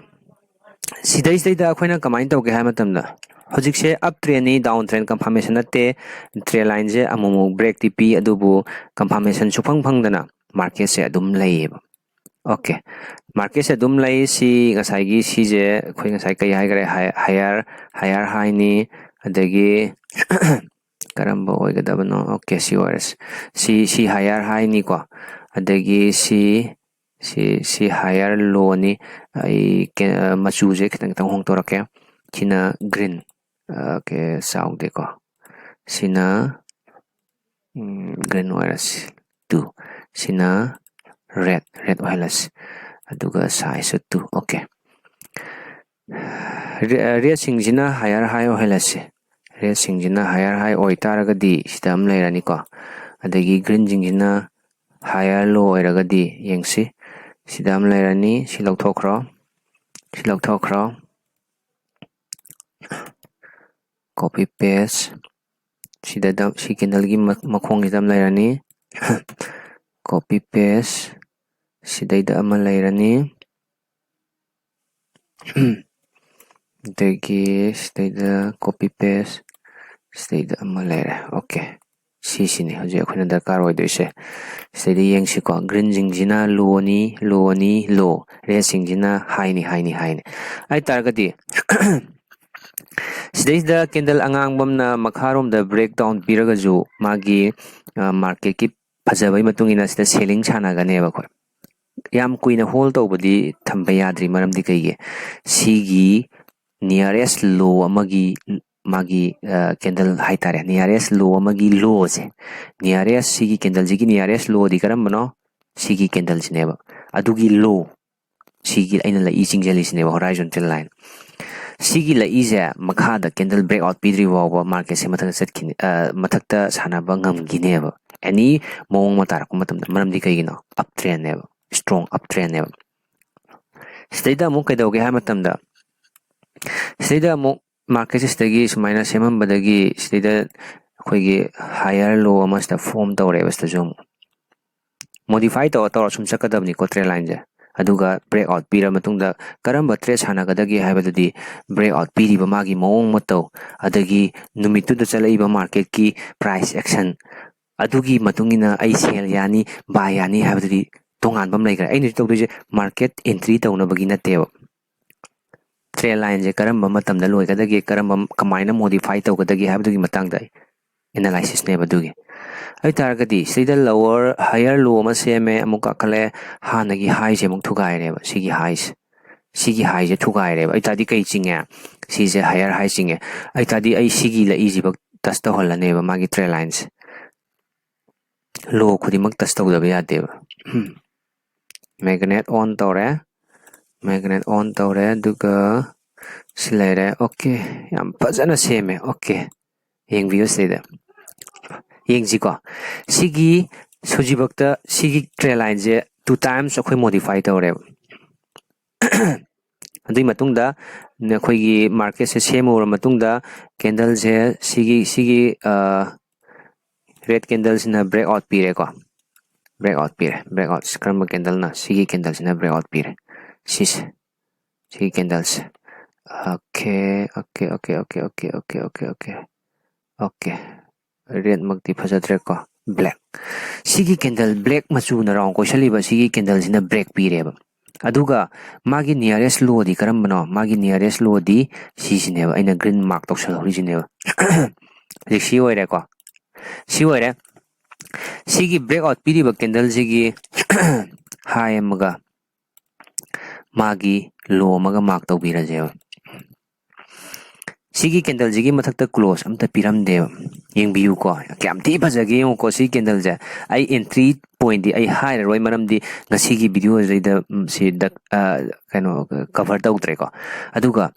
ꯁꯤꯗꯩꯁꯤꯗꯩꯗ ꯑꯩꯈꯣꯏꯅ ꯀꯃꯥꯏꯅ ꯇꯧꯒꯦ ꯍꯥꯏꯕ ꯃꯇꯝꯗ, ꯍꯧꯖꯤꯛꯁꯦ up trendꯅꯤ, down trend confirmation ꯅꯠꯇꯦ, trend lineꯁꯦ ꯑꯃꯨꯛꯃꯨꯛ breakꯇꯤ ꯄꯤ, ꯑꯗꯨꯕꯨ confirmation ꯁꯨꯐꯪ ꯐꯪꯗꯅ marketꯁꯦ ꯑꯗꯨꯝ ꯂꯩꯌꯦꯕ꯫ Okay, marketꯁꯦ ꯑꯗꯨꯝ ꯂꯩ꯫ ꯁꯤ ꯉꯁꯥꯏꯒꯤ ꯁꯤꯁꯦ ꯑꯩꯈꯣꯏ ꯉꯁꯥꯏ ꯀꯩ ꯍꯥꯏꯈꯔꯦ? Hi-, higher, higher highꯅꯤ, ꯑꯗꯒꯤ ꯀꯔꯝꯕ ꯑꯣꯏꯒꯗꯕꯅꯣ? Okay, ꯁꯤ ꯑꯣꯏꯔꯁꯤ꯫ ꯁꯤ, ꯁꯤ higher highꯅꯤꯀꯣ꯫ ꯑꯗꯒꯤ ꯁꯤ ꯁꯤ ꯁꯤ ꯍꯥꯏꯌꯔ ꯂꯣꯅꯤ꯫ ꯑꯩ ꯀꯦ- ꯃꯆꯨꯁꯦ ꯈꯤꯇꯪ ꯈꯤꯇꯪ ꯍꯣꯡꯗꯣꯔꯛꯀꯦ꯫ ꯁꯤꯅ ꯒ꯭ꯔꯤꯟ꯫ ꯑꯣꯀꯦ, ꯆꯥꯎꯗꯦꯀꯣ꯫ ꯁꯤꯅ ꯒ꯭ꯔꯤꯟ ꯑꯣꯏꯔꯁꯤ, ꯇꯨ꯫ ꯁꯤꯅ ꯔꯦꯠ ꯔꯦꯠ ꯑꯣꯏꯍꯜꯂꯁꯤ꯫ ꯑꯗꯨꯒ ꯁꯥꯏꯖꯁꯨ ꯇꯨ꯫ ꯑꯣꯀꯦ, ꯔꯦꯠꯁꯤꯡꯁꯤꯅ ꯍꯥꯏꯌꯔ ꯍꯥꯏ ꯑꯣꯏꯍꯜꯂꯁꯤ꯫ ꯔꯦꯠꯁꯤꯡꯁꯤꯅ ꯍꯥꯏꯌꯔ ꯍꯥꯏ ꯑꯣꯏꯇꯥꯔꯒꯗꯤ ꯁꯤꯗ ꯑꯃ ꯂꯩꯔꯅꯤꯀꯣ꯫ ꯑꯗꯒꯤ ꯒ꯭ꯔꯤꯟꯁꯤꯡꯁꯤꯅ ꯍꯥꯏꯌꯔ ꯂꯣ ꯑꯣꯏꯔꯒꯗꯤ ꯌꯦꯡꯁꯤ꯫ ꯁꯤꯗ ꯑꯃ ꯂꯩꯔꯅꯤ꯫ ꯁꯤ ꯂꯧꯊꯣꯛꯈ꯭ꯔꯣ꯫ ꯁꯤ ꯂꯧꯊꯣꯛꯈ꯭ꯔꯣ꯫ Copy paste. ꯁꯤꯗ ꯁꯤ ꯀꯦꯟꯗꯜꯒꯤ ꯃꯈꯣꯡꯁꯤꯗ ꯑꯃ ꯂꯩꯔꯅꯤ꯫ Copy paste. ꯁꯤꯗꯩꯗ ꯑꯃ ꯂꯩꯔꯅꯤ꯫ ꯑꯗꯒꯤ ꯁꯤꯗꯩꯗ ꯀꯣꯄꯤ ꯄꯦꯁ꯫ ꯁꯤꯗꯩꯗ ꯑꯃ ꯂꯩꯔꯦ꯫ ꯑꯣꯀꯦ, ꯁꯤꯁꯤꯅꯤ ꯍꯧꯖꯤꯛ ꯑꯩꯈꯣꯏꯅ ꯗꯔꯀꯥꯔ ꯑꯣꯏꯗꯣꯏꯁꯦ꯫ ꯁꯤꯗꯩꯗ ꯌꯦꯡꯁꯤꯀꯣ, ꯒ꯭ꯔꯤꯟꯁꯤꯡꯁꯤꯅ ꯂꯣꯅꯤ, ꯂꯣꯅꯤ, ꯂꯣ꯫ ꯔꯦꯠꯁꯤꯡꯁꯤꯅ ꯍꯥꯏꯅꯤ, ꯍꯥꯏꯅꯤ, ꯍꯥꯏꯅꯤ꯫ ꯍꯥꯏ ꯇꯥꯔꯒꯗꯤ ꯁꯤꯗꯩꯁꯤꯗ ꯀꯦꯟꯗꯜ ꯑꯉꯥꯡꯕ ꯑꯃꯅ ꯃꯈꯥꯔꯣꯝꯗ ꯕ꯭ꯔꯦꯛ ꯗꯥꯎꯟ ꯄꯤꯔꯒꯁꯨ ꯃꯥꯒꯤ ꯃꯥꯔꯀꯦꯠꯀꯤ ꯐꯖꯕꯒꯤ ꯃꯇꯨꯡ ꯏꯟꯅ ꯁꯤꯗ ꯁꯦꯂꯤꯡ ꯁꯥꯟꯅꯒꯅꯦꯕ ꯑꯩꯈꯣꯏ꯫ ꯌꯥꯝ ꯀꯨꯏꯅ ꯍꯣꯜ ꯇꯧꯕꯗꯤ ꯊꯝꯕ ꯌꯥꯗ꯭ꯔꯤ꯫ ꯃꯔꯝꯗꯤ ꯀꯩꯒꯤ? ꯁꯤꯒꯤ ꯅꯤꯌꯔꯦꯁ ꯂꯣ ꯑꯃꯒꯤ ꯃꯥꯒꯤ ꯀꯦꯟꯗꯜ ꯍꯥꯏꯇꯥꯔꯦ, ꯅꯤꯌꯔꯦꯁ ꯂꯣ ꯑꯃꯒꯤ ꯂꯣꯁꯦ, ꯅꯤꯌꯔꯦꯁ ꯁꯤꯒꯤ ꯀꯦꯟꯗꯜꯁꯤꯒꯤ ꯅꯤꯌꯔꯦꯁ ꯂꯣꯗꯤ ꯀꯔꯝꯕꯅꯣ? ꯁꯤꯒꯤ ꯀꯦꯟꯗꯜꯁꯤꯅꯦꯕ꯫ ꯑꯗꯨꯒꯤ ꯂꯣ, ꯁꯤꯒꯤ ꯑꯩꯅ ꯂꯛꯏ ꯆꯤꯡꯁꯤꯜꯂꯤꯁꯤꯅꯦꯕ, ꯍꯣꯔꯥꯏꯖꯣꯟꯇꯦꯜ ꯂꯥꯏꯟ꯫ ꯁꯤꯒꯤ ꯂꯛꯏꯁꯦ ꯃꯈꯥꯗ ꯀꯦꯟꯗꯜ ꯕ꯭ꯔꯦꯛ ꯑꯥꯎꯠ ꯄꯤꯗ꯭ꯔꯤ ꯐꯥꯎꯕ ꯃꯥꯔꯀꯦꯠꯁꯦ ꯃꯊꯛꯇ ꯆꯠꯈꯤꯅꯤ, ꯃꯊꯛꯇ ꯁꯥꯟꯅꯕ ꯉꯝꯈꯤꯅꯦꯕ, ꯑꯦꯅꯤ ꯃꯑꯣꯡ ꯑꯃ ꯇꯥꯔꯛꯄ ꯃꯇꯝꯗ꯫ ꯃꯔꯝꯗꯤ ꯀꯩꯒꯤꯅꯣ? ꯑꯞ ꯇ꯭ꯔꯦꯟꯅꯦꯕ, ꯏꯁꯇ꯭ꯔꯣꯡ ꯑꯞ ꯇ꯭ꯔꯦꯟꯅꯦꯕ꯫ ꯁꯤꯗꯩꯗ ꯑꯃꯨꯛ ꯀꯩꯗꯧꯒꯦ ꯍꯥꯏ ꯃꯇꯝꯗ, ꯁꯤꯗꯩꯗ ꯑꯃꯨꯛ ꯃꯥꯔꯀꯦꯠꯁꯦ ꯁꯤꯗꯒꯤ ꯁꯨꯃꯥꯏꯅ ꯁꯦꯝꯃꯝꯕꯗꯒꯤ ꯁꯤꯗꯩꯗ ꯑꯩꯈꯣꯏꯒꯤ ꯍꯥꯏꯌꯔ ꯂꯣ ꯑꯃ ꯁꯤꯗ ꯐꯣꯝ ꯇꯧꯔꯦꯕ꯫ ꯁꯤꯗꯁꯨ ꯑꯃꯨꯛ ꯃꯣꯗꯤꯐꯥꯏ ꯇꯧꯔ ꯇꯧꯔ ꯁꯨꯝ ꯆꯠꯀꯗꯕꯅꯤꯀꯣ ꯇ꯭ꯔꯦꯟ ꯂꯥꯏꯟꯁꯦ꯫ ꯑꯗꯨꯒ ꯕ꯭ꯔꯦꯛ ꯑꯥꯎꯠ ꯄꯤꯔ ꯃꯇꯨꯡꯗ ꯀꯔꯝꯕ ꯇ꯭ꯔꯦꯠ ꯁꯥꯟꯅꯒꯗꯒꯦ ꯍꯥꯏꯕꯗꯨꯗꯤ ꯕ꯭ꯔꯦꯛ ꯑꯥꯎꯠ ꯄꯤꯔꯤꯕ ꯃꯥꯒꯤ ꯃꯑꯣꯡ ꯃꯇꯧ, ꯑꯗꯒꯤ ꯅꯨꯃꯤꯠꯇꯨꯗ ꯆꯠꯂꯛꯏꯕ ꯃꯥꯔꯀꯦꯠꯀꯤ ꯄ꯭ꯔꯥꯏꯁ ꯑꯦꯛꯁꯟ, ꯑꯗꯨꯒꯤ ꯃꯇꯨꯡ ꯏꯟꯅ ꯑꯩ ꯁꯦꯜ ꯌꯥꯅꯤ, ꯕꯥꯏ ꯌꯥꯅꯤ ꯍꯥꯏꯕꯗꯨꯗꯤ ꯇꯣꯉꯥꯟꯕ ꯑꯃ ꯂꯩꯈ꯭ꯔꯦ꯫ ꯑꯩꯅ ꯍꯧꯖꯤꯛ ꯇꯧꯗꯣꯏꯁꯦ ꯃꯥꯔꯀꯦꯠ ꯑꯦꯟꯇ꯭ꯔꯤ ꯇꯧꯅꯕꯒꯤ ꯅꯠꯇꯦꯕ꯫ ꯇ꯭ꯔꯦꯟ ꯂꯥꯏꯟꯁꯦ ꯀꯔꯝꯕ ꯃꯇꯝꯗ ꯂꯣꯏꯒꯗꯒꯦ, ꯀꯔꯝꯕ, ꯀꯃꯥꯏꯅ ꯃꯣꯗꯤꯐꯥꯏ ꯇꯧꯒꯗꯒꯦ ꯍꯥꯏꯕꯗꯨꯒꯤ ꯃꯇꯥꯡꯗ ꯑꯩ ꯑꯦꯅꯥꯂꯥꯏꯁꯤꯁꯅꯦꯕ ꯑꯗꯨꯒꯤ꯫ ꯑꯗꯨ ꯇꯥꯔꯒꯗꯤ ꯁꯤꯗ ꯂꯣꯋꯔ ꯍꯥꯌꯔ ꯂꯣ ꯑꯃ ꯁꯦꯝꯃꯦ, ꯑꯃꯨꯛ ꯀꯥꯈꯠꯂꯦ, ꯍꯥꯟꯅꯒꯤ ꯍꯥꯏꯁꯦ ꯑꯃꯨꯛ ꯊꯨꯒꯥꯏꯔꯦꯕ꯫ ꯁꯤꯒꯤ ꯍꯥꯏꯁꯦ ꯁꯤꯒꯤ ꯍꯥꯏꯁꯦ ꯊꯨꯒꯥꯏꯔꯦꯕ꯫ ꯑꯗꯨ ꯇꯥꯔꯗꯤ ꯀꯩ ꯆꯤꯡꯉꯦ? ꯁꯤꯁꯦ ꯍꯥꯌꯔ ꯍꯥꯏ ꯆꯤꯡꯉꯦ꯫ ꯑꯗꯨ ꯇꯥꯔꯗꯤ ꯑꯩ ꯁꯤꯒꯤ ꯂꯛꯏꯁꯤꯐꯥꯎ ꯇꯁ ꯇꯧꯍꯜꯂꯅꯦꯕ, ꯃꯥꯒꯤ ꯇ꯭ꯔꯦꯟ ꯂꯥꯏꯟꯁꯦ꯫ ꯂꯣ ꯈꯨꯗꯤꯡꯃꯛ ꯇꯁ ꯇꯧꯗꯕ ꯌꯥꯗꯦꯕ꯫ ꯃꯦꯒꯅꯦꯠ ꯑꯣꯟ ꯇꯧꯔꯦ꯫ ꯃꯦꯒꯅꯦꯠ ꯑꯣꯟ ꯇꯧꯔꯦ, ꯑꯗꯨꯒ ꯁꯤ ꯂꯩꯔꯦ꯫ ꯑꯣꯀꯦ, ꯌꯥꯝ ꯐꯖꯅ ꯁꯦꯝꯃꯦ꯫ ꯑꯣꯀꯦ, ꯌꯦꯡꯕꯤꯌꯨ ꯁꯤꯗ꯫ ꯌꯦꯡꯁꯤꯀꯣ, ꯁꯤꯒꯤ ꯍꯧꯖꯤꯛꯐꯥꯎꯗ ꯁꯤꯒꯤ ꯇ꯭ꯔꯦꯟ ꯂꯥꯏꯟꯁꯦ ꯇꯨ ꯇꯥꯏꯝꯁ ꯑꯩꯈꯣꯏ ꯃꯣꯗꯤꯐꯥꯏ ꯇꯧꯔꯦꯕ꯫ ꯑꯗꯨꯒꯤ ꯃꯇꯨꯡꯗ ꯑꯩꯈꯣꯏꯒꯤ ꯃꯥꯔꯀꯦꯠꯁꯦ ꯁꯦꯝꯃꯨꯔ ꯃꯇꯨꯡꯗ ꯀꯦꯟꯗꯜꯁꯦ ꯁꯤꯒꯤ, ꯁꯤꯒꯤ ꯔꯦꯠ ꯀꯦꯟꯗꯜꯁꯤꯅ ꯕ꯭ꯔꯦꯛ ꯑꯥꯎꯠ ꯄꯤꯔꯦꯀꯣ꯫ ꯕ꯭ꯔꯦꯛ ꯑꯥꯎꯠ ꯄꯤꯔꯦ꯫ ꯕ꯭ꯔꯦꯛ ꯑꯥꯎꯠ ꯀꯔꯝꯕ ꯀꯦꯟꯗꯜꯅꯣ? ꯁꯤꯒꯤ ꯀꯦꯟꯗꯜꯁꯤꯅ ꯕ꯭ꯔꯦꯛ ꯑꯥꯎꯠ ꯄꯤꯔꯦ꯫ ꯁꯤꯁꯦ, ꯁꯤꯒꯤ ꯀꯦꯟꯗꯜꯁꯦ꯫ Okay, okay, okay. ꯑꯣꯀꯦ, ꯔꯦꯠꯃꯛꯇꯤ ꯐꯖꯗ꯭ꯔꯦꯀꯣ, ꯕ꯭ꯂꯦꯛ꯫ ꯁꯤꯒꯤ ꯀꯦꯟꯗꯜ ꯕ꯭ꯂꯦꯛ ꯃꯆꯨꯅ ꯔꯥꯎꯟ ꯀꯣꯏꯁꯜꯂꯤꯕ ꯁꯤꯒꯤ ꯀꯦꯟꯗꯜꯁꯤꯅ ꯕ꯭ꯔꯦꯛ ꯄꯤꯔꯦꯕ꯫ ꯑꯗꯨꯒ ꯃꯥꯒꯤ ꯅꯤꯌꯔꯦꯁ ꯂꯣꯗꯤ ꯀꯔꯝꯕꯅꯣ? ꯃꯥꯒꯤ ꯅꯤꯌꯔꯦꯁ ꯂꯣꯗꯤ ꯁꯤꯁꯤꯅꯦꯕ, ꯑꯩꯅ ꯒ꯭ꯔꯤꯟ ꯃꯥꯔꯛ ꯇꯧꯁꯜꯍꯧꯔꯤꯁꯤꯅꯦꯕ꯫ ꯍꯧꯖꯤꯛ ꯁꯤ ꯑꯣꯏꯔꯦꯀꯣ, ꯁꯤ ꯑꯣꯏꯔꯦ꯫ ꯁꯤꯒꯤ ꯕ꯭ꯔꯦꯛ ꯑꯥꯎꯠ ꯄꯤꯔꯤꯕ ꯀꯦꯟꯗꯜꯁꯤꯒꯤ ꯍꯥꯏ ꯑꯃꯒ ꯃꯥꯒꯤ ꯂꯣ ꯑꯃꯒ ꯃꯥꯔꯛ ꯇꯧꯕꯤꯔꯁꯦꯕ꯫ ꯁꯤꯒꯤ ꯀꯦꯟꯗꯜꯁꯤꯒꯤ ꯃꯊꯛꯇ ꯀ꯭ꯂꯣꯁ ꯑꯝꯇ ꯄꯤꯔꯝꯗꯦꯕ꯫ ꯌꯦꯡꯕꯤꯌꯨꯀꯣ, ꯀꯌꯥꯝ ꯊꯤ ꯐꯖꯒꯦ ꯌꯦꯡꯉꯨꯀꯣ ꯁꯤ ꯀꯦꯟꯗꯜꯁꯦ꯫ ꯑꯩ ꯑꯦꯟꯇ꯭ꯔꯤ ꯄꯣꯏꯟꯗꯤ ꯑꯩ ꯍꯥꯏꯔꯔꯣꯏ, ꯃꯔꯝꯗꯤ ꯉꯁꯤꯒꯤ ꯚꯤꯗꯤꯑꯣꯁꯤꯗ, ꯎꯝ, ꯁꯤ ꯗ-, ꯑ, ꯀꯩꯅꯣ, ꯀꯚꯔ ꯇꯧꯗ꯭ꯔꯦꯀꯣ꯫ ꯑꯗꯨꯒ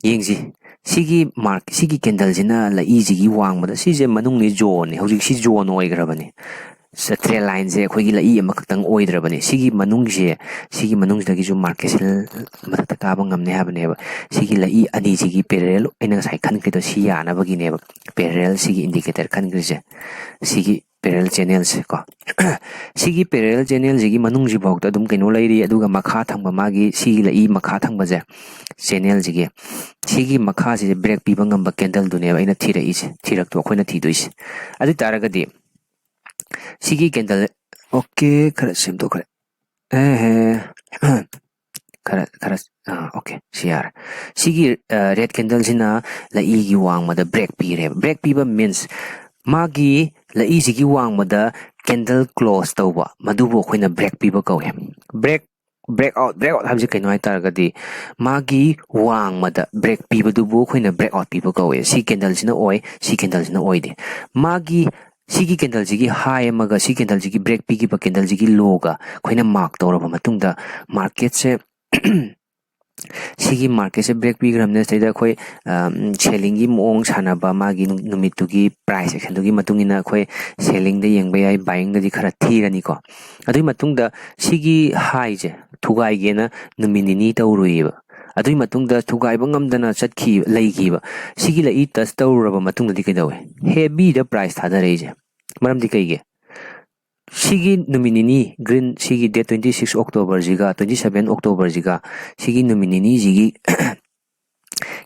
ꯌꯦꯡꯁꯤ, ꯁꯤꯒꯤ ꯃꯥꯔꯛ, ꯁꯤꯒꯤ ꯀꯦꯟꯗꯜꯁꯤꯅ ꯂꯛꯏꯁꯤꯒꯤ ꯋꯥꯡꯃꯗ, ꯁꯤꯁꯦ ꯃꯅꯨꯡꯗꯤ ꯖꯣꯟꯅꯤ, ꯍꯧꯖꯤꯛꯁꯤ ꯖꯣꯟ ꯑꯣꯏꯈ꯭ꯔꯕꯅꯤ꯫ ꯁ-, ꯇ꯭ꯔꯦꯟ ꯂꯥꯏꯟꯁꯦ ꯑꯩꯈꯣꯏꯒꯤ ꯂꯛꯏ ꯑꯃꯈꯛꯇꯪ ꯑꯣꯏꯗ꯭ꯔꯕꯅꯤ꯫ ꯁꯤꯒꯤ ꯃꯅꯨꯡꯁꯦ, ꯁꯤꯒꯤ ꯃꯅꯨꯡꯁꯤꯗꯒꯤꯁꯨ ꯃꯥꯔꯀꯦꯠꯁꯦ ꯃꯊꯛꯇ ꯀꯥꯕ ꯉꯝꯅꯤ ꯍꯥꯏꯕꯅꯦꯕ꯫ ꯁꯤꯒꯤ ꯂꯛꯏ ꯑꯅꯤꯁꯤꯒꯤ ꯄꯦꯔꯦꯔꯦꯜ ꯑꯩꯅ ꯉꯁꯥꯏ ꯈꯟꯈ꯭ꯔꯤꯗꯣ ꯁꯤ ꯌꯥꯅꯕꯒꯤꯅꯦꯕ꯫ ꯄꯦꯔꯦꯔꯦꯜ ꯁꯤꯒꯤ ꯏꯟꯗꯤꯀꯦꯇꯔ ꯈꯟꯈ꯭ꯔꯤꯁꯦ꯫ ꯁꯤꯒꯤ ꯄꯦꯔꯦꯔꯦꯜ ꯆꯦꯅꯦꯜꯁꯦ ꯀꯣ꯫ ꯁꯤꯒꯤ ꯄꯦꯔꯦꯔꯦꯜ ꯆꯦꯅꯦꯜꯁꯤꯒꯤ ꯃꯅꯨꯡꯁꯤꯐꯥꯎꯗ ꯑꯗꯨꯝ ꯀꯩꯅꯣ ꯂꯩꯔꯤ, ꯑꯗꯨꯒ ꯃꯈꯥ ꯊꯪꯕ ꯃꯥꯒꯤ ꯁꯤꯒꯤ ꯂꯛꯏ ꯃꯈꯥ ꯊꯪꯕꯁꯦ ꯆꯦꯅꯦꯜꯁꯤꯒꯤ, ꯁꯤꯒꯤ ꯃꯈꯥꯁꯤꯁꯦ ꯕ꯭ꯔꯦꯛ ꯄꯤꯕ ꯉꯝꯕ ꯀꯦꯟꯗꯜꯗꯨꯅꯦꯕ ꯑꯩꯅ ꯊꯤꯔꯛꯏꯁꯦ, ꯊꯤꯔꯛꯇꯣ ꯑꯩꯈꯣꯏꯅ ꯊꯤꯗꯣꯏꯁꯦ꯫ ꯑꯗꯨ ꯑꯣꯏ ꯇꯥꯔꯒꯗꯤ ꯁꯤꯒꯤ ꯀꯦꯟꯗꯜ, ꯑꯣꯀꯦ, ꯈꯔ ꯁꯦꯝꯗꯣꯛꯈ꯭ꯔꯦ꯫ ꯑꯦꯍꯦ꯫ ꯈꯔ, ꯈꯔ, ꯑꯥ, ꯑꯣꯀꯦ, ꯁꯤ ꯌꯥꯔꯦ꯫ ꯁꯤꯒꯤ, ꯑ, ꯔꯦꯠ ꯀꯦꯟꯗꯜꯁꯤꯅ ꯂꯛꯏꯒꯤ ꯋꯥꯡꯃꯗ ꯕ꯭ꯔꯦꯛ ꯄꯤꯔꯦꯕ꯫ ꯕ꯭ꯔꯦꯛ ꯄꯤꯕ ꯃꯤꯟꯁ ꯃꯥꯒꯤ ꯂꯛꯏꯁꯤꯒꯤ ꯋꯥꯡꯃꯗ candle close ꯇꯧꯕ, ꯃꯗꯨꯕꯨ ꯑꯩꯈꯣꯏꯅ break ꯄꯤꯕ ꯀꯧꯏ꯫ Break, break out, break out ꯍꯥꯏꯕꯁꯤ ꯀꯩꯅꯣ ꯍꯥꯏ ꯇꯥꯔꯒꯗꯤ, ꯃꯥꯒꯤ ꯋꯥꯡꯃꯗ break ꯄꯤꯕꯗꯨꯕꯨ ꯑꯩꯈꯣꯏꯅ break out ꯄꯤꯕ ꯀꯧꯏ꯫ ꯁꯤ candleꯁꯤꯅ ꯑꯣꯏ, ꯁꯤ candleꯁꯤꯅ ꯑꯣꯏꯗꯦ꯫ ꯃꯥꯒꯤ, ꯁꯤꯒꯤ candleꯁꯤꯒꯤ high ꯑꯃꯒ ꯁꯤ candleꯁꯤꯒꯤ break ꯄꯤꯈꯤꯕ candleꯁꯤꯒꯤ lowꯒ ꯑꯩꯈꯣꯏꯅ mark ꯇꯧꯔꯕ ꯃꯇꯨꯡꯗ, marketꯁꯦ ꯁꯤꯒꯤ marketꯁꯦ break ꯄꯤꯈ꯭ꯔꯕꯅꯤꯅ, ꯁꯤꯗꯩꯗ ꯑꯩꯈꯣꯏ, ꯑꯝ, sellingꯒꯤ ꯃꯑꯣꯡ ꯁꯥꯟꯅꯕ, ꯃꯥꯒꯤ ꯅꯨ-, ꯅꯨꯃꯤꯠꯇꯨꯒꯤ price actionꯗꯨꯒꯤ ꯃꯇꯨꯡ ꯏꯟꯅ ꯑꯩꯈꯣꯏ sellingꯗ ꯌꯦꯡꯕ ꯌꯥꯏ, buyingꯗꯗꯤ ꯈꯔ ꯊꯤꯔꯅꯤꯀꯣ꯫ ꯑꯗꯨꯒꯤ ꯃꯇꯨꯡꯗ ꯁꯤꯒꯤ highꯁꯦ ꯊꯨꯒꯥꯏꯒꯦꯅ ꯅꯨꯃꯤꯠ ꯅꯤꯅꯤ ꯇꯧꯔꯨꯏꯌꯦꯕ꯫ ꯑꯗꯨꯒꯤ ꯃꯇꯨꯡꯗ ꯊꯨꯒꯥꯏꯕ ꯉꯝꯗꯅ ꯆꯠꯈꯤ, ꯂꯩꯈꯤꯕ꯫ ꯁꯤꯒꯤ ꯂꯛꯏ touch ꯇꯧꯔꯨꯔꯕ ꯃꯇꯨꯡꯗꯗꯤ ꯀꯩꯗꯧꯋꯦ? Heavyꯗ price ꯊꯥꯗꯔꯛꯏꯁꯦ꯫ ꯃꯔꯝꯗꯤ ꯀꯩꯒꯤ? ꯁꯤꯒꯤ ꯅꯨꯃꯤꯠ ꯅꯤꯅꯤ, green, ꯁꯤꯒꯤ date twenty six Octoberꯁꯤꯒ twenty seven Octoberꯁꯤꯒ, ꯁꯤꯒꯤ ꯅꯨꯃꯤꯠ ꯅꯤꯅꯤꯁꯤꯒꯤ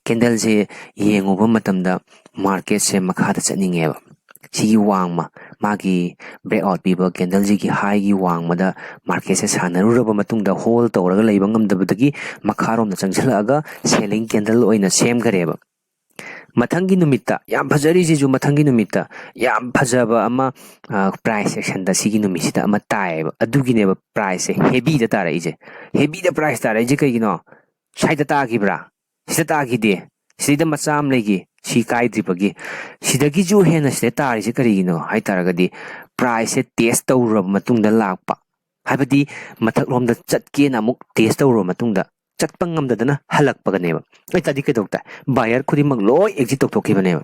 candleꯁꯦ ꯌꯦꯡꯉꯨꯕ ꯃꯇꯝꯗ marketꯁꯦ ꯃꯈꯥꯗ ꯆꯠꯅꯤꯡꯉꯦꯕ꯫ ꯁꯤꯒꯤ ꯋꯥꯡꯃ, ꯃꯥꯒꯤ break out ꯄꯤꯕ candleꯁꯤꯒꯤ highꯒꯤ ꯋꯥꯡꯃꯗ marketꯁꯦ ꯁꯥꯟꯅꯔꯨꯔꯕ ꯃꯇꯨꯡꯗ, hold ꯇꯧꯔꯒ ꯂꯩꯕ ꯉꯝꯗꯕꯗꯒꯤ ꯃꯈꯥꯔꯣꯝꯗ ꯆꯪꯁꯤꯜꯂꯛꯑꯒ selling candle ꯑꯣꯏꯅ ꯁꯦꯝꯈꯔꯦꯕ꯫ ꯃꯊꯪꯒꯤ ꯅꯨꯃꯤꯠꯇ, ꯌꯥꯝ ꯐꯖꯔꯤꯁꯤꯁꯨ, ꯃꯊꯪꯒꯤ ꯅꯨꯃꯤꯠꯇ ꯌꯥꯝ ꯐꯖꯕ ꯑꯃ, ꯑ, price actionꯗ ꯁꯤꯒꯤ ꯅꯨꯃꯤꯠꯁꯤꯗ ꯑꯃ ꯇꯥꯏꯌꯦꯕ꯫ ꯑꯗꯨꯒꯤꯅꯦꯕ priceꯁꯦ heavyꯗ ꯇꯥꯔꯛꯏꯁꯦ꯫ Heavyꯗ price ꯇꯥꯔꯛꯏꯁꯦ ꯀꯩꯒꯤꯅꯣ? ꯁ꯭ꯋꯥꯏꯗ ꯇꯥꯈꯤꯕ꯭ꯔꯥ? ꯁꯤꯗ ꯇꯥꯈꯤꯗꯦ꯫ ꯁꯤꯗꯩꯗ ꯃꯆꯥ ꯑꯃ ꯂꯩꯈꯤ, ꯁꯤ ꯀꯥꯏꯗ꯭ꯔꯤꯕꯒꯤ꯫ ꯁꯤꯗꯒꯤꯁꯨ ꯍꯦꯟꯅ ꯁꯤꯗ ꯇꯥꯔꯤꯁꯦ ꯀꯔꯤꯒꯤꯅꯣ ꯍꯥꯏ ꯇꯥꯔꯒꯗꯤ, priceꯁꯦ test ꯇꯧꯔꯨꯔꯕ ꯃꯇꯨꯡꯗ ꯂꯥꯛꯄ, ꯍꯥꯏꯕꯗꯤ ꯃꯊꯛꯂꯣꯝꯗ ꯆꯠꯀꯦꯅ ꯑꯃꯨꯛ test ꯇꯧꯔꯨꯔꯕ ꯃꯇꯨꯡꯗ ꯆꯠꯄ ꯉꯝꯗꯗꯅ ꯍꯜꯂꯛꯄꯒꯅꯦꯕ꯫ ꯑꯗꯨ ꯇꯥꯔꯗꯤ ꯀꯩꯗꯧ ꯇꯥꯏ? Buyer ꯈꯨꯗꯤꯡꯃꯛ ꯂꯣꯏ exit ꯇꯧꯊꯣꯛꯈꯤꯕꯅꯦꯕ꯫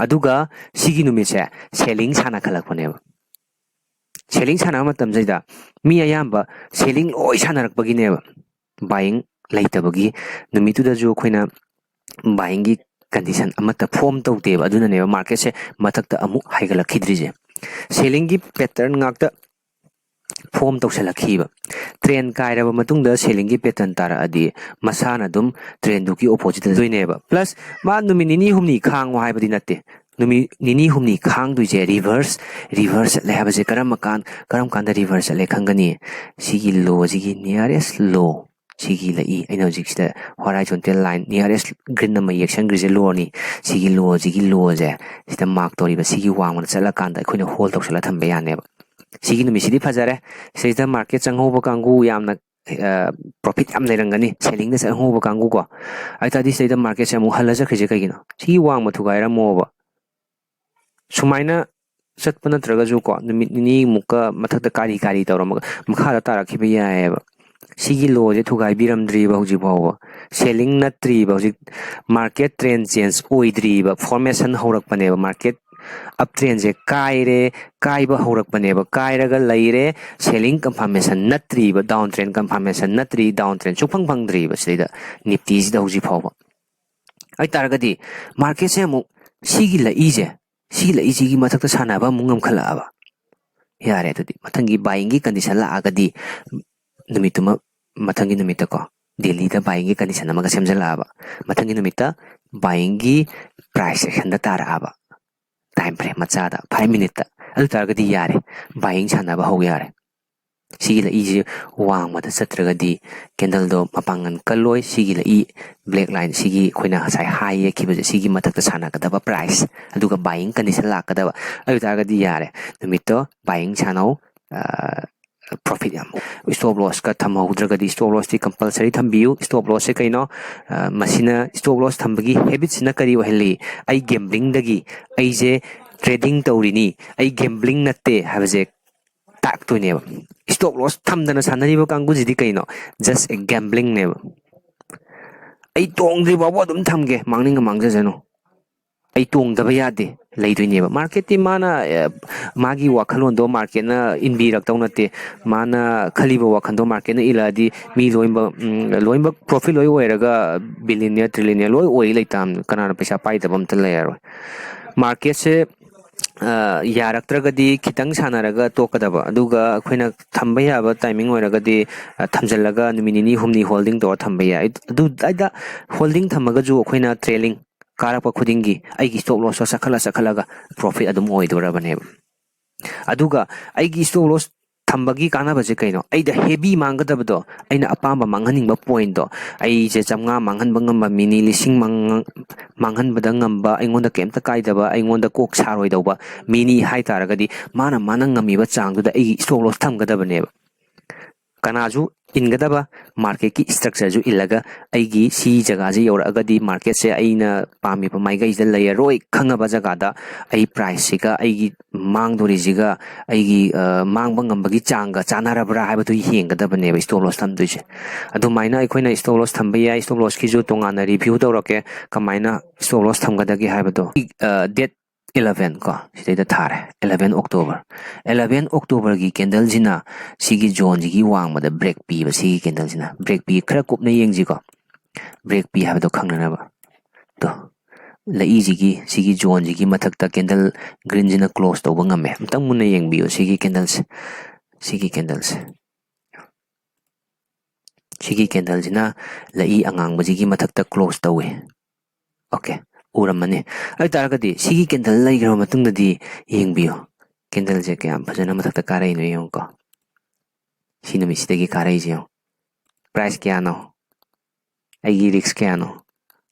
ꯑꯗꯨꯒ ꯁꯤꯒꯤ ꯅꯨꯃꯤꯠꯁꯦ selling ꯁꯥꯟꯅꯈꯠꯂꯛꯄꯅꯦꯕ꯫ Selling ꯁꯥꯟꯅꯕ ꯃꯇꯝꯁꯤꯗ ꯃꯤ ꯑꯌꯥꯝꯕ selling ꯂꯣꯏ ꯁꯥꯟꯅꯔꯛꯄꯒꯤꯅꯦꯕ꯫ Buying ꯂꯩꯇꯕꯒꯤ ꯅꯨꯃꯤꯠꯇꯨꯗꯁꯨ ꯑꯩꯈꯣꯏꯅ buyingꯒꯤ condition ꯑꯃꯠꯇ form ꯇꯧꯗꯦꯕ꯫ ꯑꯗꯨꯅꯅꯦꯕ marketꯁꯦ ꯃꯊꯛꯇ ꯑꯃꯨꯛ ꯍꯥꯏꯒꯠꯂꯛꯈꯤꯗ꯭ꯔꯤꯁꯦ꯫ Sellingꯒꯤ pattern ꯉꯥꯛꯇ form ꯇꯧꯁꯜꯂꯛꯈꯤꯕ꯫ Trend ꯀꯥꯏꯔꯕ ꯃꯇꯨꯡꯗ sellingꯒꯤ pattern ꯇꯥꯔꯛꯑꯗꯤ ꯃꯁꯥꯅ ꯑꯗꯨꯝ trendꯗꯨꯒꯤ oppositeꯇ ꯆꯠꯇꯣꯏꯅꯦꯕ꯫ Plus ꯃꯥ ꯅꯨꯃꯤꯠ ꯅꯤꯅꯤ ꯍꯨꯝꯅꯤ ꯈꯥꯡꯉꯣ ꯍꯥꯏꯕꯗꯤ ꯅꯠꯇꯦ꯫ ꯅꯨꯃꯤꯠ ꯅꯤꯅꯤ ꯍꯨꯝꯅꯤ ꯈꯥꯡꯗꯣꯏꯁꯦ reverse, reverse ꯆꯠꯂꯦ ꯍꯥꯏꯕꯁꯦ ꯀꯔꯝꯕ ꯀꯥꯟ-, ꯀꯔꯝ ꯀꯥꯟꯗ reverse ꯆꯠꯂꯦ ꯈꯪꯒꯅꯤ? ꯁꯤꯒꯤ lowꯁꯤꯒꯤ nearest low, ꯁꯤꯒꯤ ꯂꯩꯏ ꯑꯩꯅ ꯍꯧꯖꯤꯛꯁꯤꯗ horizontal line nearest green ꯑꯃ ꯌꯦꯛꯁꯟꯈ꯭ꯔꯤꯁꯦ ꯂꯣꯅꯤ꯫ ꯁꯤꯒꯤ ꯂꯣꯁꯤꯒꯤ ꯂꯣꯁꯦ ꯁꯤꯗ ꯃꯥꯔꯛ ꯇꯧꯔꯤꯕ ꯁꯤꯒꯤ ꯋꯥꯡꯃꯗ ꯆꯠꯂꯀꯥꯟꯗ ꯑꯩꯈꯣꯏꯅ ꯍꯣꯜ ꯇꯧꯁꯜꯂ ꯊꯝꯕ ꯌꯥꯅꯦꯕ꯫ ꯁꯤꯒꯤ ꯅꯨꯃꯤꯠꯁꯤꯗꯤ ꯐꯖꯔꯦ꯫ ꯁꯤꯗꯩꯁꯤꯗ ꯃꯥꯔꯀꯦꯠ ꯆꯪꯍꯧꯕ ꯀꯥꯡꯕꯨ ꯌꯥꯝꯅ ꯄ꯭ꯔꯣꯐꯤꯠ ꯌꯥꯝ ꯂꯩꯔꯝꯒꯅꯤ, ꯁꯦꯂꯤꯡꯗ ꯆꯪꯍꯧꯕ ꯀꯥꯡꯕꯨꯀꯣ꯫ ꯑꯗꯨ ꯇꯥꯔꯗꯤ ꯁꯤꯗꯩꯗ ꯃꯥꯔꯀꯦꯠꯁꯦ ꯑꯃꯨꯛ ꯍꯜꯂ ꯆꯠꯈ꯭ꯔꯤꯁꯦ ꯀꯩꯒꯤꯅꯣ? ꯁꯤꯒꯤ ꯋꯥꯡꯃ ꯊꯨꯒꯥꯏꯔꯝꯃꯣꯕ꯫ ꯁꯨꯃꯥꯏꯅ ꯆꯠꯄ ꯅꯠꯇ꯭ꯔꯒꯁꯨ ꯀꯣ, ꯅꯨꯃꯤꯠ ꯅꯤꯅꯤꯃꯨꯛꯀ ꯃꯊꯛꯇ ꯀꯥꯔꯤ ꯀꯥꯔꯤ ꯇꯧꯔꯝꯃꯒ ꯃꯈꯥꯗ ꯇꯥꯔꯛꯈꯤꯕ ꯌꯥꯏꯑꯕ꯫ ꯁꯤꯒꯤ ꯂꯣꯁꯦ ꯊꯨꯒꯥꯏꯕꯤꯔꯝꯗ꯭ꯔꯤꯕ ꯍꯧꯖꯤꯛ ꯐꯥꯎꯕ꯫ ꯁꯦꯂꯤꯡ ꯅꯠꯇ꯭ꯔꯤꯕ, ꯍꯧꯖꯤꯛ ꯃꯥꯔꯀꯦꯠ ꯇ꯭ꯔꯦꯟ ꯆꯦꯟꯖ ꯑꯣꯏꯗ꯭ꯔꯤꯕ, ꯐꯣꯔꯃꯦꯁꯟ ꯍꯧꯔꯛꯄꯅꯦꯕ꯫ ꯃꯥꯔꯀꯦꯠ ꯑꯞ ꯇ꯭ꯔꯦꯟꯁꯦ ꯀꯥꯏꯔꯦ, ꯀꯥꯏꯕ ꯍꯧꯔꯛꯄꯅꯦꯕ, ꯀꯥꯏꯔꯒ ꯂꯩꯔꯦ꯫ ꯁꯦꯂꯤꯡ ꯀꯟꯐꯥꯔꯃꯦꯁꯟ ꯅꯠꯇ꯭ꯔꯤꯕ, ꯗꯥꯎꯟ ꯇ꯭ꯔꯦꯟ ꯀꯟꯐꯥꯔꯃꯦꯁꯟ ꯅꯠꯇ꯭ꯔꯤ, ꯗꯥꯎꯟ ꯇ꯭ꯔꯦꯟ ꯁꯨꯡꯐꯪ ꯐꯪꯗ꯭ꯔꯤꯕ ꯁꯤꯗꯩꯗ ꯅꯤꯐꯇꯤꯁꯤꯗ ꯍꯧꯖꯤꯛ ꯐꯥꯎꯕ꯫ ꯑꯗꯨ ꯇꯥꯔꯒꯗꯤ ꯃꯥꯔꯀꯦꯠꯁꯦ ꯑꯃꯨꯛ ꯁꯤꯒꯤ ꯂꯛꯏꯁꯦ, ꯁꯤꯒꯤ ꯂꯛꯏꯁꯤꯒꯤ ꯃꯊꯛꯇ ꯁꯥꯟꯅꯕ ꯑꯃꯨꯛ ꯉꯝꯈꯠꯂꯛꯑꯕ꯫ ꯌꯥꯔꯦ, ꯑꯗꯨꯗꯤ ꯃꯊꯪꯒꯤ ꯕꯥꯏꯌꯤꯡꯒꯤ ꯀꯟꯗꯤꯁꯟ ꯂꯥꯛꯑꯒꯗꯤ ꯅꯨꯃꯤꯠꯇꯨꯃ, ꯃꯊꯪꯒꯤ ꯅꯨꯃꯤꯠꯇꯀꯣ, ꯗꯦꯜꯂꯤꯗ ꯕꯥꯏꯌꯤꯡꯒꯤ ꯀꯟꯗꯤꯁꯟ ꯑꯃꯒ ꯁꯦꯝꯖꯜꯂꯛꯑꯕ, ꯃꯊꯪꯒꯤ ꯅꯨꯃꯤꯠꯇ ꯕꯥꯏꯌꯤꯡꯒꯤ ꯄ꯭ꯔꯥꯏꯁ ꯑꯦꯛꯁꯟꯗ ꯇꯥꯔꯛꯑꯕ, ꯇꯥꯏꯝ ꯐ꯭ꯔꯦꯝ ꯃꯆꯥꯗ ꯐꯥꯏꯚ ꯃꯤꯅꯤꯠꯇ, ꯑꯗꯨ ꯇꯥꯔꯒꯗꯤ ꯌꯥꯔꯦ, ꯕꯥꯏꯌꯤꯡ ꯁꯥꯟꯅꯕ ꯍꯧ ꯌꯥꯔꯦ꯫ ꯁꯤꯒꯤ ꯂꯛꯏꯁꯦ ꯋꯥꯡꯃꯗ ꯆꯠꯇ꯭ꯔꯒꯗꯤ ꯀꯦꯟꯗꯜꯗꯣ ꯃꯄꯥꯡꯒꯜ ꯀꯜꯂꯣꯏ꯫ ꯁꯤꯒꯤ ꯂꯛꯏ ꯕ꯭ꯂꯦꯛ ꯂꯥꯏꯟ, ꯁꯤꯒꯤ ꯑꯩꯈꯣꯏꯅ ꯉꯁꯥꯏ ꯍꯥꯏ ꯌꯦꯛꯈꯤꯕꯁꯦ, ꯁꯤꯒꯤ ꯃꯊꯛꯇ ꯁꯥꯟꯅꯒꯗꯕ ꯄ꯭ꯔꯥꯏꯁ, ꯑꯗꯨꯒ ꯕꯥꯏꯌꯤꯡ ꯀꯟꯗꯤꯁꯟ ꯂꯥꯛꯀꯗꯕ꯫ ꯑꯗꯨ ꯑꯣꯏꯇꯥꯔꯒꯗꯤ ꯌꯥꯔꯦ, ꯅꯨꯃꯤꯠꯇꯣ ꯕꯥꯏꯌꯤꯡ ꯁꯥꯟꯅꯧ꯫ ꯄ꯭ꯔꯣꯐꯤꯠ ꯌꯥꯝ, ꯁ꯭ꯇꯣꯞ ꯂꯣꯁꯀ ꯊꯝꯍꯧꯗ꯭ꯔꯒꯗꯤ, ꯁ꯭ꯇꯣꯞ ꯂꯣꯁꯇꯤ ꯀꯝꯄꯜꯁꯔꯤ ꯊꯝꯕꯤꯌꯨ꯫ ꯁ꯭ꯇꯣꯞ ꯂꯣꯁꯁꯦ ꯀꯩꯅꯣ? ꯑ, ꯃꯁꯤꯅ, ꯁ꯭ꯇꯣꯞ ꯂꯣꯁ ꯊꯝꯕꯒꯤ ꯍꯦꯕꯤꯠꯁꯤꯅ ꯀꯔꯤ ꯑꯣꯏꯍꯜꯂꯤ? ꯑꯩ ꯒꯦꯝꯕ꯭ꯂꯤꯡꯗꯒꯤ, ꯑꯩꯁꯦ ꯇ꯭ꯔꯦꯗꯤꯡ ꯇꯧꯔꯤꯅꯤ, ꯑꯩ ꯒꯦꯝꯕ꯭ꯂꯤꯡ ꯅꯠꯇꯦ ꯍꯥꯏꯕꯁꯦ ꯇꯥꯛꯇꯣꯏꯅꯦꯕ꯫ ꯁ꯭ꯇꯣꯞ ꯂꯣꯁ ꯊꯝꯗꯅ ꯁꯥꯟꯅꯔꯤꯕ ꯀꯥꯡꯕꯨꯁꯤꯗꯤ ꯀꯩꯅꯣ? Just a gambling ꯅꯦꯕ꯫ ꯑꯩ ꯇꯣꯡꯗ꯭ꯔꯤ ꯐꯥꯎꯕ ꯑꯗꯨꯝ ꯊꯝꯒꯦ, ꯃꯥꯡꯅꯤꯡꯉ ꯃꯥꯡꯖꯁꯅꯨ, ꯑꯩ ꯇꯣꯡꯗꯕ ꯌꯥꯗꯦ ꯂꯩꯗꯣꯏꯅꯦꯕ꯫ ꯃꯥꯔꯀꯦꯠꯇꯤ ꯃꯥꯅ, ꯑꯦ, ꯃꯥꯒꯤ ꯋꯥꯈꯜꯂꯣꯟꯗꯣ ꯃꯥꯔꯀꯦꯠꯅ ꯏꯟꯕꯤꯔꯛꯇꯧ ꯅꯠꯇꯦ꯫ ꯃꯥꯅ ꯈꯜꯂꯤꯕ ꯋꯥꯈꯜꯗꯣ ꯃꯥꯔꯀꯦꯠꯅ ꯏꯜꯂꯛꯑꯗꯤ ꯃꯤ ꯂꯣꯏꯅꯃꯛ, ꯎꯝ, ꯂꯣꯏꯅꯃꯛ ꯄ꯭ꯔꯣꯐꯤꯠ ꯂꯣꯏ ꯑꯣꯏꯔꯒ ꯕꯤꯂꯤꯅꯤꯌꯔ, ꯇ꯭ꯔꯤꯂꯤꯅꯤꯌꯔ ꯂꯣꯏ ꯑꯣꯏ ꯂꯩꯇꯥꯕꯅꯤ꯫ ꯀꯅꯥꯅ ꯄꯩꯁꯥ ꯄꯥꯏꯗꯕ ꯑꯝꯇ ꯂꯩꯔꯔꯣꯏ꯫ ꯃꯥꯔꯀꯦꯠꯁꯦ, ꯑ, ꯌꯥꯔꯛꯇ꯭ꯔꯒꯗꯤ ꯈꯤꯇꯪ ꯁꯥꯟꯅꯔꯒ ꯇꯣꯛꯀꯗꯕ, ꯑꯗꯨꯒ ꯑꯩꯈꯣꯏꯅ ꯊꯝꯕ ꯌꯥꯕ ꯇꯥꯏꯃꯤꯡ ꯑꯣꯏꯔꯒꯗꯤ, ꯑ, ꯊꯝꯖꯤꯜꯂꯒ ꯅꯨꯃꯤꯠ ꯅꯤꯅꯤ ꯍꯨꯝꯅꯤ ꯍꯣꯜꯗꯤꯡ ꯇꯧꯔ ꯊꯝꯕ ꯌꯥꯏ꯫ ꯑꯗꯨ ꯑꯗꯨꯗꯥꯏꯗ ꯍꯣꯜꯗꯤꯡ ꯊꯝꯃꯒꯁꯨ ꯑꯩꯈꯣꯏꯅ ꯇ꯭ꯔꯦꯂꯤꯡ ꯀꯥꯔꯛꯄ ꯈꯨꯗꯤꯡꯒꯤ ꯑꯩꯒꯤ ꯁ꯭ꯇꯣꯞ ꯂꯣꯁꯇꯣ ꯆꯈꯠꯂ ꯆꯈꯠꯂꯒ ꯄ꯭ꯔꯣꯐꯤꯠ ꯑꯗꯨꯝ ꯑꯣꯏꯗꯣꯔꯕꯅꯦꯕ꯫ ꯑꯗꯨꯒ ꯑꯩꯒꯤ ꯁ꯭ꯇꯣꯞ ꯂꯣꯁ ꯇꯝꯕꯒꯤ ꯀꯥꯟꯅꯕꯁꯦ ꯀꯩꯅꯣ? ꯑꯩꯗ heavy ꯃꯥꯡꯒꯗꯕꯗꯣ, ꯑꯩꯅ ꯑꯄꯥꯝꯕ ꯃꯥꯡꯍꯟꯅꯤꯡꯕ pointꯇꯣ, ꯑꯩꯁꯦ ꯆꯥꯝꯃꯉꯥ ꯃꯥꯡꯍꯟꯕ ꯉꯝꯕ ꯃꯤꯅꯤ, ꯂꯤꯁꯤꯡ ꯃꯥꯡ-, ꯃꯥꯡꯍꯟꯕꯗ ꯉꯝꯕ, ꯑꯩꯉꯣꯟꯗ ꯀꯩꯝꯇ ꯀꯥꯏꯗꯕ, ꯑꯩꯉꯣꯟꯗ ꯀꯣꯛ ꯁꯥꯔꯣꯏꯗꯧꯕ ꯃꯤꯅꯤ ꯍꯥꯏ ꯇꯥꯔꯒꯗꯤ, ꯃꯥꯅ, ꯃꯥꯅ ꯉꯝꯃꯤꯕ ꯆꯥꯡꯗꯨꯗ ꯑꯩꯒꯤ stop loss ꯊꯝꯒꯗꯕꯅꯦꯕ꯫ ꯀꯅꯥꯁꯨ ꯏꯟꯒꯗꯕ, marketꯀꯤ structureꯁꯨ ꯏꯜꯂꯒ, ꯑꯩꯒꯤ ꯁꯤ ꯖꯒꯥꯁꯦ ꯌꯧꯔꯛꯑꯒꯗꯤ marketꯁꯦ ꯑꯩꯅ ꯄꯥꯝꯃꯤꯕ ꯃꯥꯏꯀꯩꯁꯤꯗ ꯂꯩꯔꯔꯣꯏ ꯈꯪꯉꯕ ꯖꯒꯥꯗ, ꯑꯩ priceꯁꯤꯒ ꯑꯩꯒꯤ ꯃꯥꯡꯗꯣꯔꯤꯁꯤꯒ, ꯑꯩꯒꯤ, ꯑ, ꯃꯥꯡꯕ ꯉꯝꯕꯒꯤ ꯆꯥꯡꯒ ꯆꯥꯟꯅꯔꯕ꯭ꯔꯥ ꯍꯥꯏꯕꯗꯨ ꯌꯦꯡꯒꯗꯕꯅꯦꯕ stop loss ꯊꯝꯗꯣꯏꯁꯦ꯫ ꯑꯗꯨꯃꯥꯏꯅ ꯑꯩꯈꯣꯏꯅ stop loss ꯊꯝꯕ ꯌꯥꯏ꯫ Stop lossꯀꯤꯁꯨ ꯇꯣꯉꯥꯟꯅ review ꯇꯧꯔꯛꯀꯦ, ꯀꯃꯥꯏꯅ stop loss ꯊꯝꯒꯗꯒꯦ ꯍꯥꯏꯕꯗꯣ꯫ ꯑ, date eleven ꯀꯣ, ꯁꯤꯗꯩꯗ ꯊꯥꯔꯦ, eleven October꯫ Eleven Octoberꯒꯤ candleꯁꯤꯅ ꯁꯤꯒꯤ zoneꯁꯤꯒꯤ ꯋꯥꯡꯃꯗ break ꯄꯤꯕ, ꯁꯤꯒꯤ candleꯁꯤꯅ break ꯄꯤ꯫ ꯈꯔ ꯀꯨꯞꯅ ꯌꯦꯡꯁꯤꯀꯣ, break ꯄꯤ ꯍꯥꯏꯕꯗꯣ ꯈꯪꯅꯅꯕ꯫ ꯇꯣ, ꯂꯛꯏꯁꯤꯒꯤ, ꯁꯤꯒꯤ zoneꯁꯤꯒꯤ ꯃꯊꯛꯇ candle greenꯁꯤꯅ close ꯇꯧꯕ ꯉꯝꯃꯦ꯫ ꯑꯝꯇꯪ ꯃꯨꯟꯅ ꯌꯦꯡꯕꯤꯌꯨ, ꯁꯤꯒꯤ candleꯁꯦ, ꯁꯤꯒꯤ candleꯁꯦ꯫ ꯁꯤꯒꯤ candleꯁꯤꯅ ꯂꯛꯏ ꯑꯉꯥꯡꯕꯁꯤꯒꯤ ꯃꯊꯛꯇ close ꯇꯧꯋꯤ꯫ Okay, ꯎꯔꯝꯃꯅꯤ꯫ ꯑꯗꯨ ꯑꯣꯏꯇꯥꯔꯒꯗꯤ ꯁꯤꯒꯤ candle ꯂꯩꯈ꯭ꯔꯕ ꯃꯇꯨꯡꯗꯗꯤ ꯌꯦꯡꯕꯤꯌꯨ, candleꯁꯦ ꯀꯌꯥꯝ ꯐꯖꯅ ꯃꯊꯛꯇ ꯀꯥꯔꯛꯏꯅꯣ ꯌꯦꯡꯉꯨꯀꯣ꯫ ꯁꯤ ꯅꯨꯃꯤꯠꯁꯤꯗꯒꯤ ꯀꯥꯔꯛꯏꯁꯦ ꯌꯦꯡꯉꯨ꯫ Price ꯀꯌꯥꯅꯣ? ꯑꯩꯒꯤ risk ꯀꯌꯥꯅꯣ?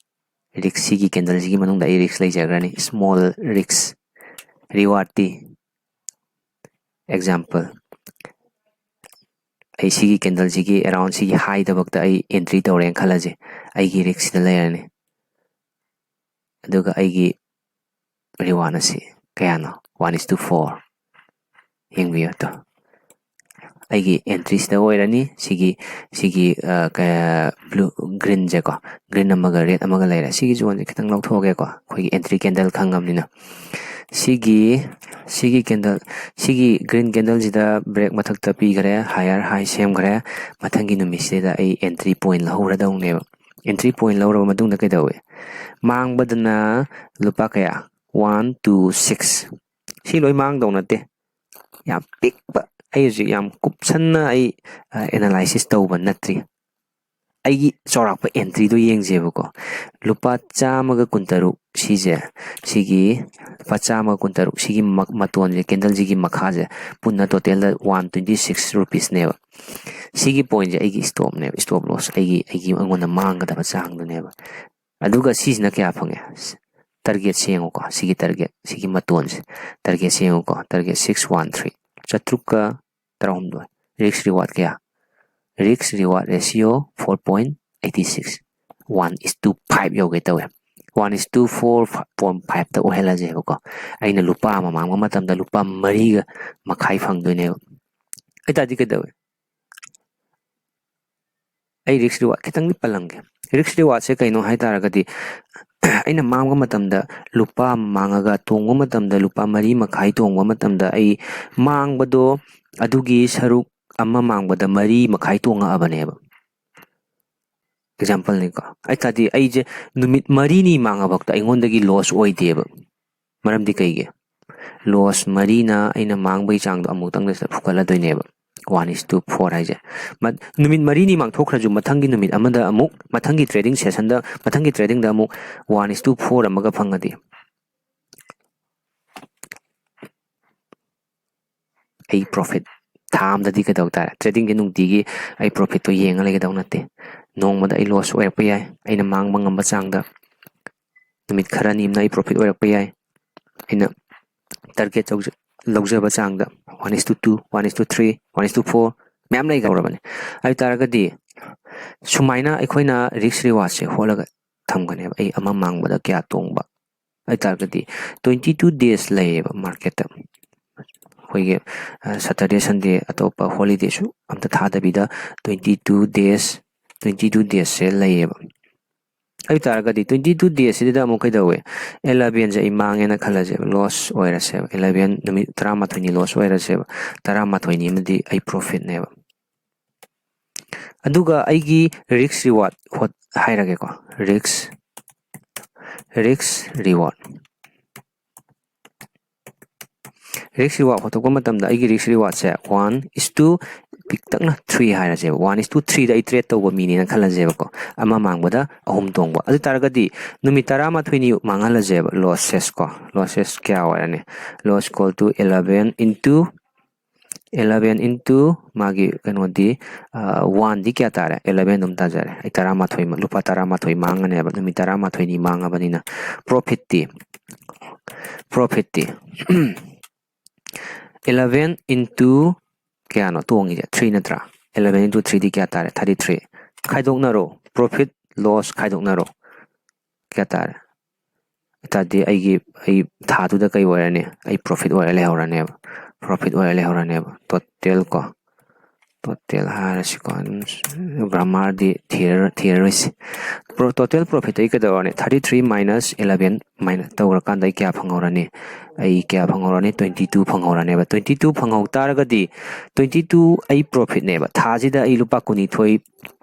Risk, ꯁꯤꯒꯤ candleꯁꯤꯒꯤ ꯃꯅꯨꯡꯗ ꯑꯩ risk ꯂꯩꯖꯈ꯭ꯔꯅꯤ, small risk꯫ Rewardꯇꯤ, example, ꯑꯩ ꯁꯤꯒꯤ candleꯁꯤꯒꯤ around ꯁꯤꯒꯤ highꯗꯃꯛꯇ ꯑꯩ entry ꯇꯧꯔꯦꯅ ꯈꯜꯂꯁꯦ, ꯑꯩꯒꯤ riskꯁꯤꯗ ꯂꯩꯔꯅꯤ꯫ ꯑꯗꯨꯒ ꯑꯩꯒꯤ reward ꯑꯁꯤ ꯀꯌꯥꯅꯣ? One is to four꯫ ꯌꯦꯡꯕꯤꯌꯨ ꯇꯣ꯫ ꯑꯩꯒꯤ entryꯁꯤꯗ ꯑꯣꯏꯔꯅꯤ꯫ ꯁꯤꯒꯤ, ꯁꯤꯒꯤ, ꯑ, ꯀ-, blue, greenꯁꯦꯀꯣ, green ꯑꯃꯒ red ꯑꯃꯒ ꯂꯩꯔꯦ꯫ ꯁꯤꯒꯤ zoneꯁꯦ ꯈꯤꯇꯪ ꯂꯧꯊꯣꯛꯑꯒꯦꯀꯣ, ꯑꯩꯈꯣꯏꯒꯤ entry candle ꯈꯪꯉꯕꯅꯤꯅ꯫ ꯁꯤꯒꯤ, ꯁꯤꯒꯤ candle, ꯁꯤꯒꯤ green candleꯁꯤꯗ break ꯃꯊꯛꯇ ꯄꯤꯈꯔꯦ, higher high ꯁꯦꯝꯈꯔꯦ꯫ ꯃꯊꯪꯒꯤ ꯅꯨꯃꯤꯠꯁꯤꯗ ꯑꯩ entry point ꯂꯧꯍꯧꯔꯗꯧꯅꯦꯕ꯫ Entry point ꯂꯧꯔꯕ ꯃꯇꯨꯡꯗ ꯀꯩꯗꯧꯏ? ꯃꯥꯡꯕꯗꯅ ꯂꯨꯄꯥ ꯀꯌꯥ? One, two, six꯫ ꯁꯤ ꯂꯣꯏ ꯃꯥꯡꯗꯧ ꯅꯠꯇꯦ꯫ ꯌꯥꯝ ꯄꯤꯛꯄ, ꯑꯩ ꯍꯧꯖꯤꯛ ꯌꯥꯝ ꯀꯨꯞꯁꯟꯅ ꯑꯩ, ꯑ, analysis ꯇꯧꯕ ꯅꯠꯇ꯭ꯔꯤ꯫ ꯑꯩꯒꯤ ꯆꯥꯎꯔꯥꯛꯄ entry ꯗꯣ ꯌꯦꯡꯁꯦꯕꯀꯣ꯫ ꯂꯨꯄꯥ ꯆꯥꯝꯃꯒ ꯀꯨꯟꯇꯔꯨꯛ ꯁꯤꯁꯦ, ꯁꯤꯒꯤ ꯂꯨꯄꯥ ꯆꯥꯝꯃꯒ ꯀꯨꯟꯇꯔꯨꯛ ꯁꯤꯒꯤ ꯃ-, ꯃꯇꯣꯟꯁꯦ, candle ꯁꯤꯒꯤ ꯃꯈꯥꯁꯦ ꯄꯨꯟꯅ total ꯗ one twenty six rupees ꯅꯦꯕ꯫ ꯁꯤꯒꯤ point ꯁꯦ ꯑꯩꯒꯤ stop ꯅꯦꯕ, stop loss, ꯑꯩꯒꯤ, ꯑꯩꯒꯤ ꯑꯩꯉꯣꯟꯗ ꯃꯥꯡꯒꯗꯕ ꯆꯥꯡꯗꯨꯅꯦꯕ꯫ ꯑꯗꯨꯒ ꯁꯤꯁꯤꯅ ꯀꯌꯥ ꯐꯪꯉꯦ? Target ꯁꯦ ꯌꯦꯡꯉꯨꯀꯣ, ꯁꯤꯒꯤ target, ꯁꯤꯒꯤ ꯃꯇꯣꯟꯁꯦ, target ꯁꯦ ꯌꯦꯡꯉꯨꯀꯣ, target six one three, ꯆꯥꯇ꯭ꯔꯨꯛꯀ ꯇꯔꯥꯍꯨꯝꯗꯣꯏ꯫ Risk reward ꯀꯌꯥ? Risk reward ratio four point eighty six, one is to five ꯌꯧꯒꯦ ꯇꯧꯋꯦ꯫ One is to four point five ꯇ ꯑꯣꯏꯍꯜꯂꯁꯦꯕꯀꯣ꯫ ꯑꯩꯅ ꯂꯨꯄꯥ ꯑꯃ ꯃꯥꯡꯕ ꯃꯇꯝꯗ ꯂꯨꯄꯥ ꯃꯔꯤꯒ ꯃꯈꯥꯏ ꯐꯪꯗꯣꯏꯅꯦꯕ꯫ ꯑꯗꯨ ꯇꯥꯔꯗꯤ ꯀꯩꯗꯧꯋꯦ? ꯑꯩ risk reward ꯈꯤꯇꯪꯗꯤ ꯄꯜꯂꯝꯒꯦ꯫ Risk reward ꯁꯦ ꯀꯩꯅꯣ ꯍꯥꯏ ꯇꯥꯔꯒꯗꯤ, ꯑꯩꯅ ꯃꯥꯡꯕ ꯃꯇꯝꯗ ꯂꯨꯄꯥ ꯑꯃ ꯃꯥꯡꯉꯒ ꯇꯣꯡꯕ ꯃꯇꯝꯗ ꯂꯨꯄꯥ ꯃꯔꯤ ꯃꯈꯥꯏ ꯇꯣꯡꯕ ꯃꯇꯝꯗ, ꯑꯩ ꯃꯥꯡꯕꯗꯣ ꯑꯗꯨꯒꯤ ꯁꯔꯨꯛ ꯑꯃ ꯃꯥꯡꯕꯗ ꯃꯔꯤ ꯃꯈꯥꯏ ꯇꯣꯡꯉꯛꯑꯕꯅꯦꯕ꯫ Example ꯅꯤꯀꯣ꯫ ꯑꯗꯨ ꯇꯥꯔꯗꯤ ꯑꯩꯁꯦ ꯅꯨꯃꯤꯠ ꯃꯔꯤꯅꯤ ꯃꯥꯡꯉꯕꯛꯇ ꯑꯩꯉꯣꯟꯗꯒꯤ loss ꯑꯣꯏꯗꯦꯕ꯫ ꯃꯔꯝꯗꯤ ꯀꯩꯒꯤ? Loss ꯃꯔꯤꯅ ꯑꯩꯅ ꯃꯥꯡꯕꯒꯤ ꯆꯥꯡꯗꯣ ꯑꯃꯨꯛꯇꯪꯗ ꯐꯨꯒꯠꯂꯗꯣꯏꯅꯦꯕ, one is to four ꯍꯥꯏꯁꯦ꯫ ꯃ-, ꯅꯨꯃꯤꯠ ꯃꯔꯤꯅꯤ ꯃꯥꯡꯊꯣꯛꯈ꯭ꯔꯁꯨ, ꯃꯊꯪꯒꯤ ꯅꯨꯃꯤꯠ ꯑꯃꯗ ꯑꯃꯨꯛ, ꯃꯊꯪꯒꯤ trading session ꯗ, ꯃꯊꯪꯒꯤ trading ꯗ ꯑꯃꯨꯛ one is to four ꯑꯃꯒ ꯐꯪꯉꯗꯤ, ꯑꯩ profit ꯊꯥ ꯑꯃꯗꯗꯤ ꯀꯩꯗꯧ ꯇꯥꯔꯦ? Trading ꯁꯦ ꯅꯨꯡꯇꯤꯒꯤ ꯑꯩ profit ꯇꯣ ꯌꯦꯡꯉ ꯂꯩꯒꯗꯧ ꯅꯠꯇꯦ꯫ ꯅꯣꯡꯃꯗ ꯑꯩ loss ꯑꯣꯏꯔꯛꯄ ꯌꯥꯏ, ꯑꯩꯅ ꯃꯥꯡꯕ ꯉꯝꯕ ꯆꯥꯡꯗ꯫ ꯅꯨꯃꯤꯠ ꯈꯔꯅꯤ ꯑꯃꯅ ꯑꯩ profit ꯑꯣꯏꯔꯛꯄ ꯌꯥꯏ, ꯑꯩꯅ target ꯇꯧꯖ-, ꯂꯧꯖꯕ ꯆꯥꯡꯗ, one is to two, one is to three, one is to four, ꯃꯌꯥꯝ ꯂꯩꯈ꯭ꯔꯕꯅꯦ꯫ ꯑꯗꯨ ꯇꯥꯔꯒꯗꯤ ꯁꯨꯃꯥꯏꯅ ꯑꯩꯈꯣꯏꯅ risk reward ꯁꯦ ꯍꯣꯠꯂꯒ ꯊꯝꯒꯅꯦꯕ꯫ ꯑꯩ ꯑꯃ ꯃꯥꯡꯕꯗ ꯀꯌꯥ ꯇꯣꯡꯕ, ꯍꯥꯏ ꯇꯥꯔꯒꯗꯤ twenty two days ꯂꯩꯌꯦꯕ market ꯇ꯫ ꯑꯩꯈꯣꯏꯒꯤ, ꯑ, Saturday, Sunday, ꯑꯇꯣꯞꯄ holiday ꯁꯨ ꯑꯝꯇ ꯊꯥꯗꯕꯤꯗ twenty two days, twenty two days ꯁꯦ ꯂꯩꯌꯦꯕ꯫ ꯑꯗꯨ ꯇꯥꯔꯒꯗꯤ twenty two days ꯁꯤꯗ ꯑꯃꯨꯛ ꯀꯩꯗꯧꯋꯦ? Eleven ꯁꯦ ꯑꯩ ꯃꯥꯡꯉꯦꯅ ꯈꯜꯂꯁꯦꯕ, loss ꯑꯣꯏꯔꯁꯦꯕ꯫ Eleven, ꯅꯨꯃꯤꯠ ꯇꯔꯥꯃꯥꯊꯣꯏꯅꯤ loss ꯑꯣꯏꯔꯁꯦꯕ, ꯇꯔꯥꯃꯥꯊꯣꯏꯅꯤ ꯑꯃꯗꯤ ꯑꯩ profit ꯅꯦꯕ꯫ ꯑꯗꯨꯒ ꯑꯩꯒꯤ risk reward ꯍꯣꯠ-, ꯍꯥꯏꯔꯒꯦꯀꯣ, risk, risk reward꯫ Risk reward ꯍꯣꯠꯇꯣꯛꯄ ꯃꯇꯝꯗ ꯑꯩꯒꯤ risk reward ꯁꯦ one is to ꯄꯤꯛꯇꯛꯅ ꯊ꯭ꯔꯤ ꯍꯥꯏꯔꯁꯦꯕ, ꯋꯥꯟ ꯏꯁ ꯇꯨ ꯊ꯭ꯔꯤꯗ ꯑꯩ ꯇ꯭ꯔꯦꯠ ꯇꯧꯕ ꯃꯤꯅꯦꯅ ꯈꯜꯂꯁꯦꯕꯀꯣ, ꯑꯃ ꯃꯥꯡꯕꯗ ꯑꯍꯨꯝ ꯇꯣꯡꯕ꯫ ꯑꯗꯨ ꯇꯥꯔꯒꯗꯤ ꯅꯨꯃꯤꯠ ꯇꯔꯥꯃꯥꯊꯣꯏꯅꯤ ꯃꯥꯡꯍꯜꯂꯁꯦꯕ, ꯂꯣꯁꯦꯁ ꯀꯣ, ꯂꯣꯁꯦꯁ ꯀꯌꯥ ꯑꯣꯏꯔꯅꯤ? Loss equal to eleven into eleven into ꯃꯥꯒꯤ ꯀꯩꯅꯣꯗꯤ, ꯋꯥꯟꯗꯤ ꯀꯌꯥ ꯇꯥꯔꯦ? Eleven ꯑꯗꯨꯝ ꯇꯥꯖꯔꯦ꯫ ꯑꯩ ꯇꯔꯥꯃꯥꯊꯣꯏ, ꯂꯨꯄꯥ ꯇꯔꯥꯃꯥꯊꯣꯏ ꯃꯥꯡꯉꯅꯦꯕ, ꯅꯨꯃꯤꯠ ꯇꯔꯥꯃꯥꯊꯣꯏꯅꯤ ꯃꯥꯡꯉꯕꯅꯤꯅ꯫ ꯄ꯭ꯔꯣꯐꯤꯠꯇꯤ, ꯄ꯭ꯔꯣꯐꯤꯠꯇꯤ eleven into ꯀꯌꯥꯅꯣ ꯇꯣꯡꯉꯤꯁꯦ? ꯊ꯭ꯔꯤ ꯅꯠꯇ꯭ꯔꯥ? Eleven into ꯊ꯭ꯔꯤꯗꯤ ꯀꯌꯥ ꯇꯥꯔꯦ? Thirty three꯫ ꯈꯥꯏꯗꯣꯛꯅꯔꯣ, ꯄ꯭ꯔꯣꯐꯤꯠ ꯂꯣꯁ ꯈꯥꯏꯗꯣꯛꯅꯔꯣ꯫ ꯀꯌꯥ ꯇꯥꯔꯦ? ꯑꯗꯨ ꯇꯥꯔꯗꯤ ꯑꯩꯒꯤ, ꯑꯩ ꯊꯥꯗꯨꯗ ꯀꯩ ꯑꯣꯏꯔꯅꯤ? ꯑꯩ ꯄ꯭ꯔꯣꯐꯤꯠ ꯑꯣꯏꯔ ꯂꯩꯍꯧꯔꯅꯦꯕ, ꯄ꯭ꯔꯣꯐꯤꯠ ꯑꯣꯏꯔ ꯂꯩꯍꯧꯔꯅꯦꯕ꯫ ꯇꯣꯇꯦꯜ ꯀꯣ, ꯇꯣꯇꯦꯜ ꯍꯥꯏꯔꯁꯤꯀꯣ, ꯑꯗꯨꯝ ꯒ꯭ꯔꯥꯃꯥꯔꯗꯤ ꯊꯤꯔ-, ꯊꯤꯔꯔꯣꯏꯁꯤ꯫ ꯄ꯭ꯔꯣ-, ꯇꯣꯇꯦꯜ ꯄ꯭ꯔꯣꯐꯤꯠꯇ ꯑꯩ ꯀꯩꯗꯧꯔꯅꯤ? Thirty three minus eleven ꯃꯥꯏꯅ ꯇꯧꯔꯀꯥꯟꯗ ꯑꯩ ꯀꯌꯥ ꯐꯪꯍꯧꯔꯅꯤ? ꯑꯩ ꯀꯌꯥ ꯐꯪꯍꯧꯔꯅꯤ? Twenty two ꯐꯪꯍꯧꯔꯅꯦꯕ꯫ Twenty two ꯐꯪꯍꯧ ꯇꯥꯔꯒꯗꯤ, twenty two ꯑꯩ ꯄ꯭ꯔꯣꯐꯤꯠꯅꯦꯕ, ꯊꯥꯁꯤꯗ ꯑꯩ ꯂꯨꯄꯥ ꯀꯨꯟꯅꯤꯊꯣꯏ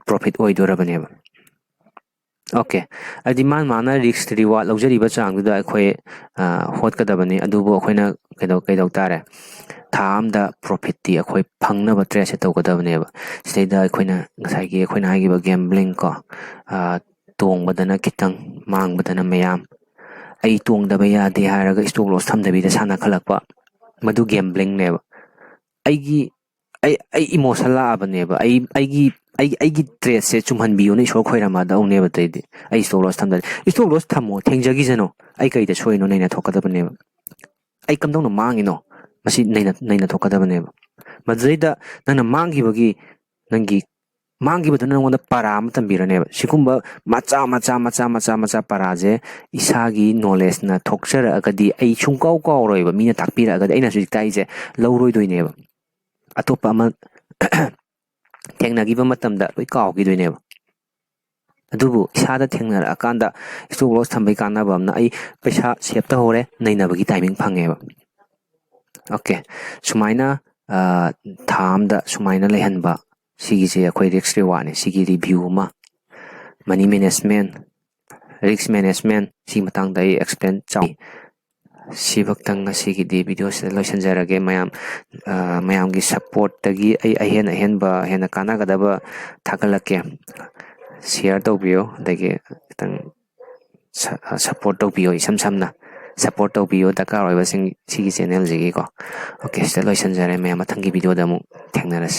ꯄ꯭ꯔꯣꯐꯤꯠ ꯑꯣꯏꯗꯣꯔꯕꯅꯦꯕ꯫ ꯑꯣꯀꯦ, ꯍꯥꯏꯗꯤ ꯃꯥꯅ, ꯃꯥꯅ ꯔꯤꯛꯁ ꯔꯤꯋꯥꯔꯗ ꯂꯧꯖꯔꯤꯕ ꯆꯥꯡꯗꯨꯗ ꯑꯩꯈꯣꯏ, ꯑ, ꯍꯣꯠꯀꯗꯕꯅꯤ꯫ ꯑꯗꯨꯕꯨ ꯑꯩꯈꯣꯏꯅ ꯀꯩꯗꯧ-, ꯀꯩꯗꯧ ꯇꯥꯔꯦ? ꯊꯥ ꯑꯃꯗ ꯄ꯭ꯔꯣꯐꯤꯠꯇꯤ ꯑꯩꯈꯣꯏ ꯐꯪꯅꯕ ꯇ꯭ꯔꯦꯠꯁꯦ ꯇꯧꯒꯗꯕꯅꯦꯕ꯫ ꯁꯤꯗꯩꯗ ꯑꯩꯈꯣꯏꯅ ꯉꯁꯥꯏꯒꯤ ꯑꯩꯈꯣꯏꯅ ꯍꯥꯏꯈꯤꯕ ꯒꯦꯝꯕ꯭ꯂꯤꯡ ꯀꯣ, ꯑ, ꯇꯣꯡꯕꯗꯅ ꯈꯤꯇꯪ, ꯃꯥꯡꯕꯗꯅ ꯃꯌꯥꯝ, ꯑꯩ ꯇꯣꯡꯗꯕ ꯌꯥꯗꯦ ꯍꯥꯏꯔꯒ ꯏꯁꯇꯣꯞ ꯂꯣꯁ ꯊꯝꯗꯕꯤꯗ ꯁꯥꯟꯅꯈꯠꯂꯛꯄ, ꯃꯗꯨ ꯒꯦꯝꯕ꯭ꯂꯤꯡꯅꯦꯕ꯫ ꯑꯩꯒꯤ, ꯑꯩ, ꯑꯩ ꯏꯃꯣꯁꯟ ꯂꯥꯛꯑꯕꯅꯦꯕ꯫ ꯑꯩ, ꯑꯩꯒꯤ, ꯑꯩ, ꯑꯩꯒꯤ ꯇ꯭ꯔꯦꯠꯁꯦ ꯆꯨꯝꯍꯟꯕꯤꯌꯨꯅ ꯏꯁꯣꯔ ꯈꯣꯏꯔꯝꯃꯗꯧꯅꯦꯕ꯫ ꯑꯇꯩꯗꯤ ꯑꯩ ꯏꯁꯇꯣꯞ ꯂꯣꯁ ꯊꯝꯗ꯭ꯔꯦ꯫ ꯏꯁꯇꯣꯞ ꯂꯣꯁ ꯊꯝꯃꯣ, ꯊꯦꯡꯖꯈꯤꯁꯅꯨ꯫ ꯑꯩ ꯀꯩꯗ ꯁꯣꯏꯅꯣ ꯅꯩꯅ ꯊꯣꯛꯀꯗꯕꯅꯦꯕ꯫ ꯑꯩ ꯀꯝꯗꯧꯅ ꯃꯥꯡꯉꯤꯅꯣ? ꯃꯁꯤ ꯅꯩꯅ, ꯅꯩꯅ ꯊꯣꯛꯀꯗꯕꯅꯦꯕ꯫ ꯃꯗꯨꯗꯩꯗ ꯅꯪꯅ ꯃꯥꯡꯈꯤꯕꯒꯤ, ꯅꯪꯒꯤ ꯃꯥꯡꯈꯤꯕꯗꯨꯅ ꯅꯪꯉꯣꯟꯗ ꯄꯔꯥ ꯑꯃ ꯇꯝꯕꯤꯔꯅꯦꯕ꯫ ꯁꯤꯒꯨꯝꯕ ꯃꯆꯥ, ꯃꯆꯥ, ꯃꯆꯥ, ꯃꯆꯥ, ꯃꯆꯥ ꯄꯔꯥꯁꯦ ꯏꯁꯥꯒꯤ ꯅꯣꯂꯦꯖꯅ ꯊꯣꯛꯆꯔꯛꯑꯒꯗꯤ ꯑꯩ ꯁꯨꯡꯀꯥꯎ ꯀꯥꯎꯔꯣꯏꯕ꯫ ꯃꯤꯅ ꯇꯥꯛꯄꯤꯔꯛꯑꯒꯗꯤ ꯑꯩꯅ ꯍꯧꯖꯤꯛ ꯇꯥꯛꯏꯁꯦ ꯂꯧꯔꯣꯏꯗꯣꯏꯅꯦꯕ꯫ ꯑꯇꯣꯞꯄ ꯑꯃ ꯊꯦꯡꯅꯈꯤꯕ ꯃꯇꯝꯗ ꯂꯣꯏ ꯀꯥꯎꯈꯤꯗꯣꯏꯅꯦꯕ꯫ ꯑꯗꯨꯕꯨ ꯏꯁꯥꯗ ꯊꯦꯡꯅꯔꯛꯑꯀꯥꯟꯗ ꯏꯁꯇꯣꯞ ꯂꯣꯁ ꯊꯝꯕꯒꯤ ꯀꯥꯟꯅꯕ ꯑꯃꯅ ꯑꯩ ꯄꯩꯁꯥ ꯁꯦꯞ ꯇꯧꯍꯧꯔꯦ, ꯅꯩꯅꯕꯒꯤ ꯇꯥꯏꯃꯤꯡ ꯐꯪꯉꯦꯕ꯫ ꯑꯣꯀꯦ, ꯁꯨꯃꯥꯏꯅ, ꯑ, ꯊꯥ ꯑꯝꯗ ꯁꯨꯃꯥꯏꯅ ꯂꯩꯍꯟꯕ, ꯁꯤꯒꯤꯁꯦ ꯑꯩꯈꯣꯏ ꯔꯤꯛꯁ ꯔꯤꯋꯥꯔꯗꯅꯦ꯫ ꯁꯤꯒꯤ ꯔꯤꯚ꯭ꯌꯨ ꯑꯃ, ꯃꯅꯤ ꯃꯦꯅꯦꯖꯃꯦꯟ, ꯔꯤꯛꯁ ꯃꯦꯅꯦꯖꯃꯦꯟ, ꯁꯤ ꯃꯇꯥꯡꯗ ꯑꯩ ꯑꯦꯛꯁꯄ꯭ꯂꯦꯟ ꯆꯥꯎ-, ꯁꯤꯐꯛꯇꯪ ꯉꯁꯤꯒꯤꯗꯤ ꯚꯤꯗꯤꯑꯣꯁꯤꯗ ꯂꯣꯏꯁꯤꯟꯖꯔꯒꯦ꯫ ꯃꯌꯥꯝ, ꯑ, ꯃꯌꯥꯝꯒꯤ ꯁꯞꯄꯣꯔꯠꯇꯒꯤ ꯑꯩ ꯑꯍꯦꯟ ꯑꯍꯦꯟꯕ, ꯍꯦꯟꯅ ꯀꯥꯟꯅꯒꯗꯕ ꯊꯥꯒꯠꯂꯛꯀꯦ꯫ ꯁꯤꯌꯥꯔ ꯇꯧꯕꯤꯌꯣ, ꯑꯗꯒꯤ ꯈꯤꯇꯪ ꯁ-, ꯑ, ꯁꯞꯄꯣꯔꯠ ꯇꯧꯕꯤꯌꯣ꯫ ꯏꯁꯝ ꯁꯝꯅ ꯁꯞꯄꯣꯔꯠ ꯇꯧꯕꯤꯌꯣ, ꯗꯔꯀꯥꯔ ꯑꯣꯏꯕꯁꯤꯡ ꯁꯤꯒꯤ ꯆꯦꯅꯦꯜꯁꯤꯒꯤꯀꯣ꯫ ꯑꯣꯀꯦ, ꯁꯤꯗ ꯂꯣꯏꯁꯤꯟꯖꯔꯦ꯫ ꯃꯌꯥꯝ ꯃꯊꯪꯒꯤ ꯚꯤꯗꯤꯑꯣꯗ ꯑꯃꯨꯛ ꯊꯦꯡꯅꯔꯁꯤ꯫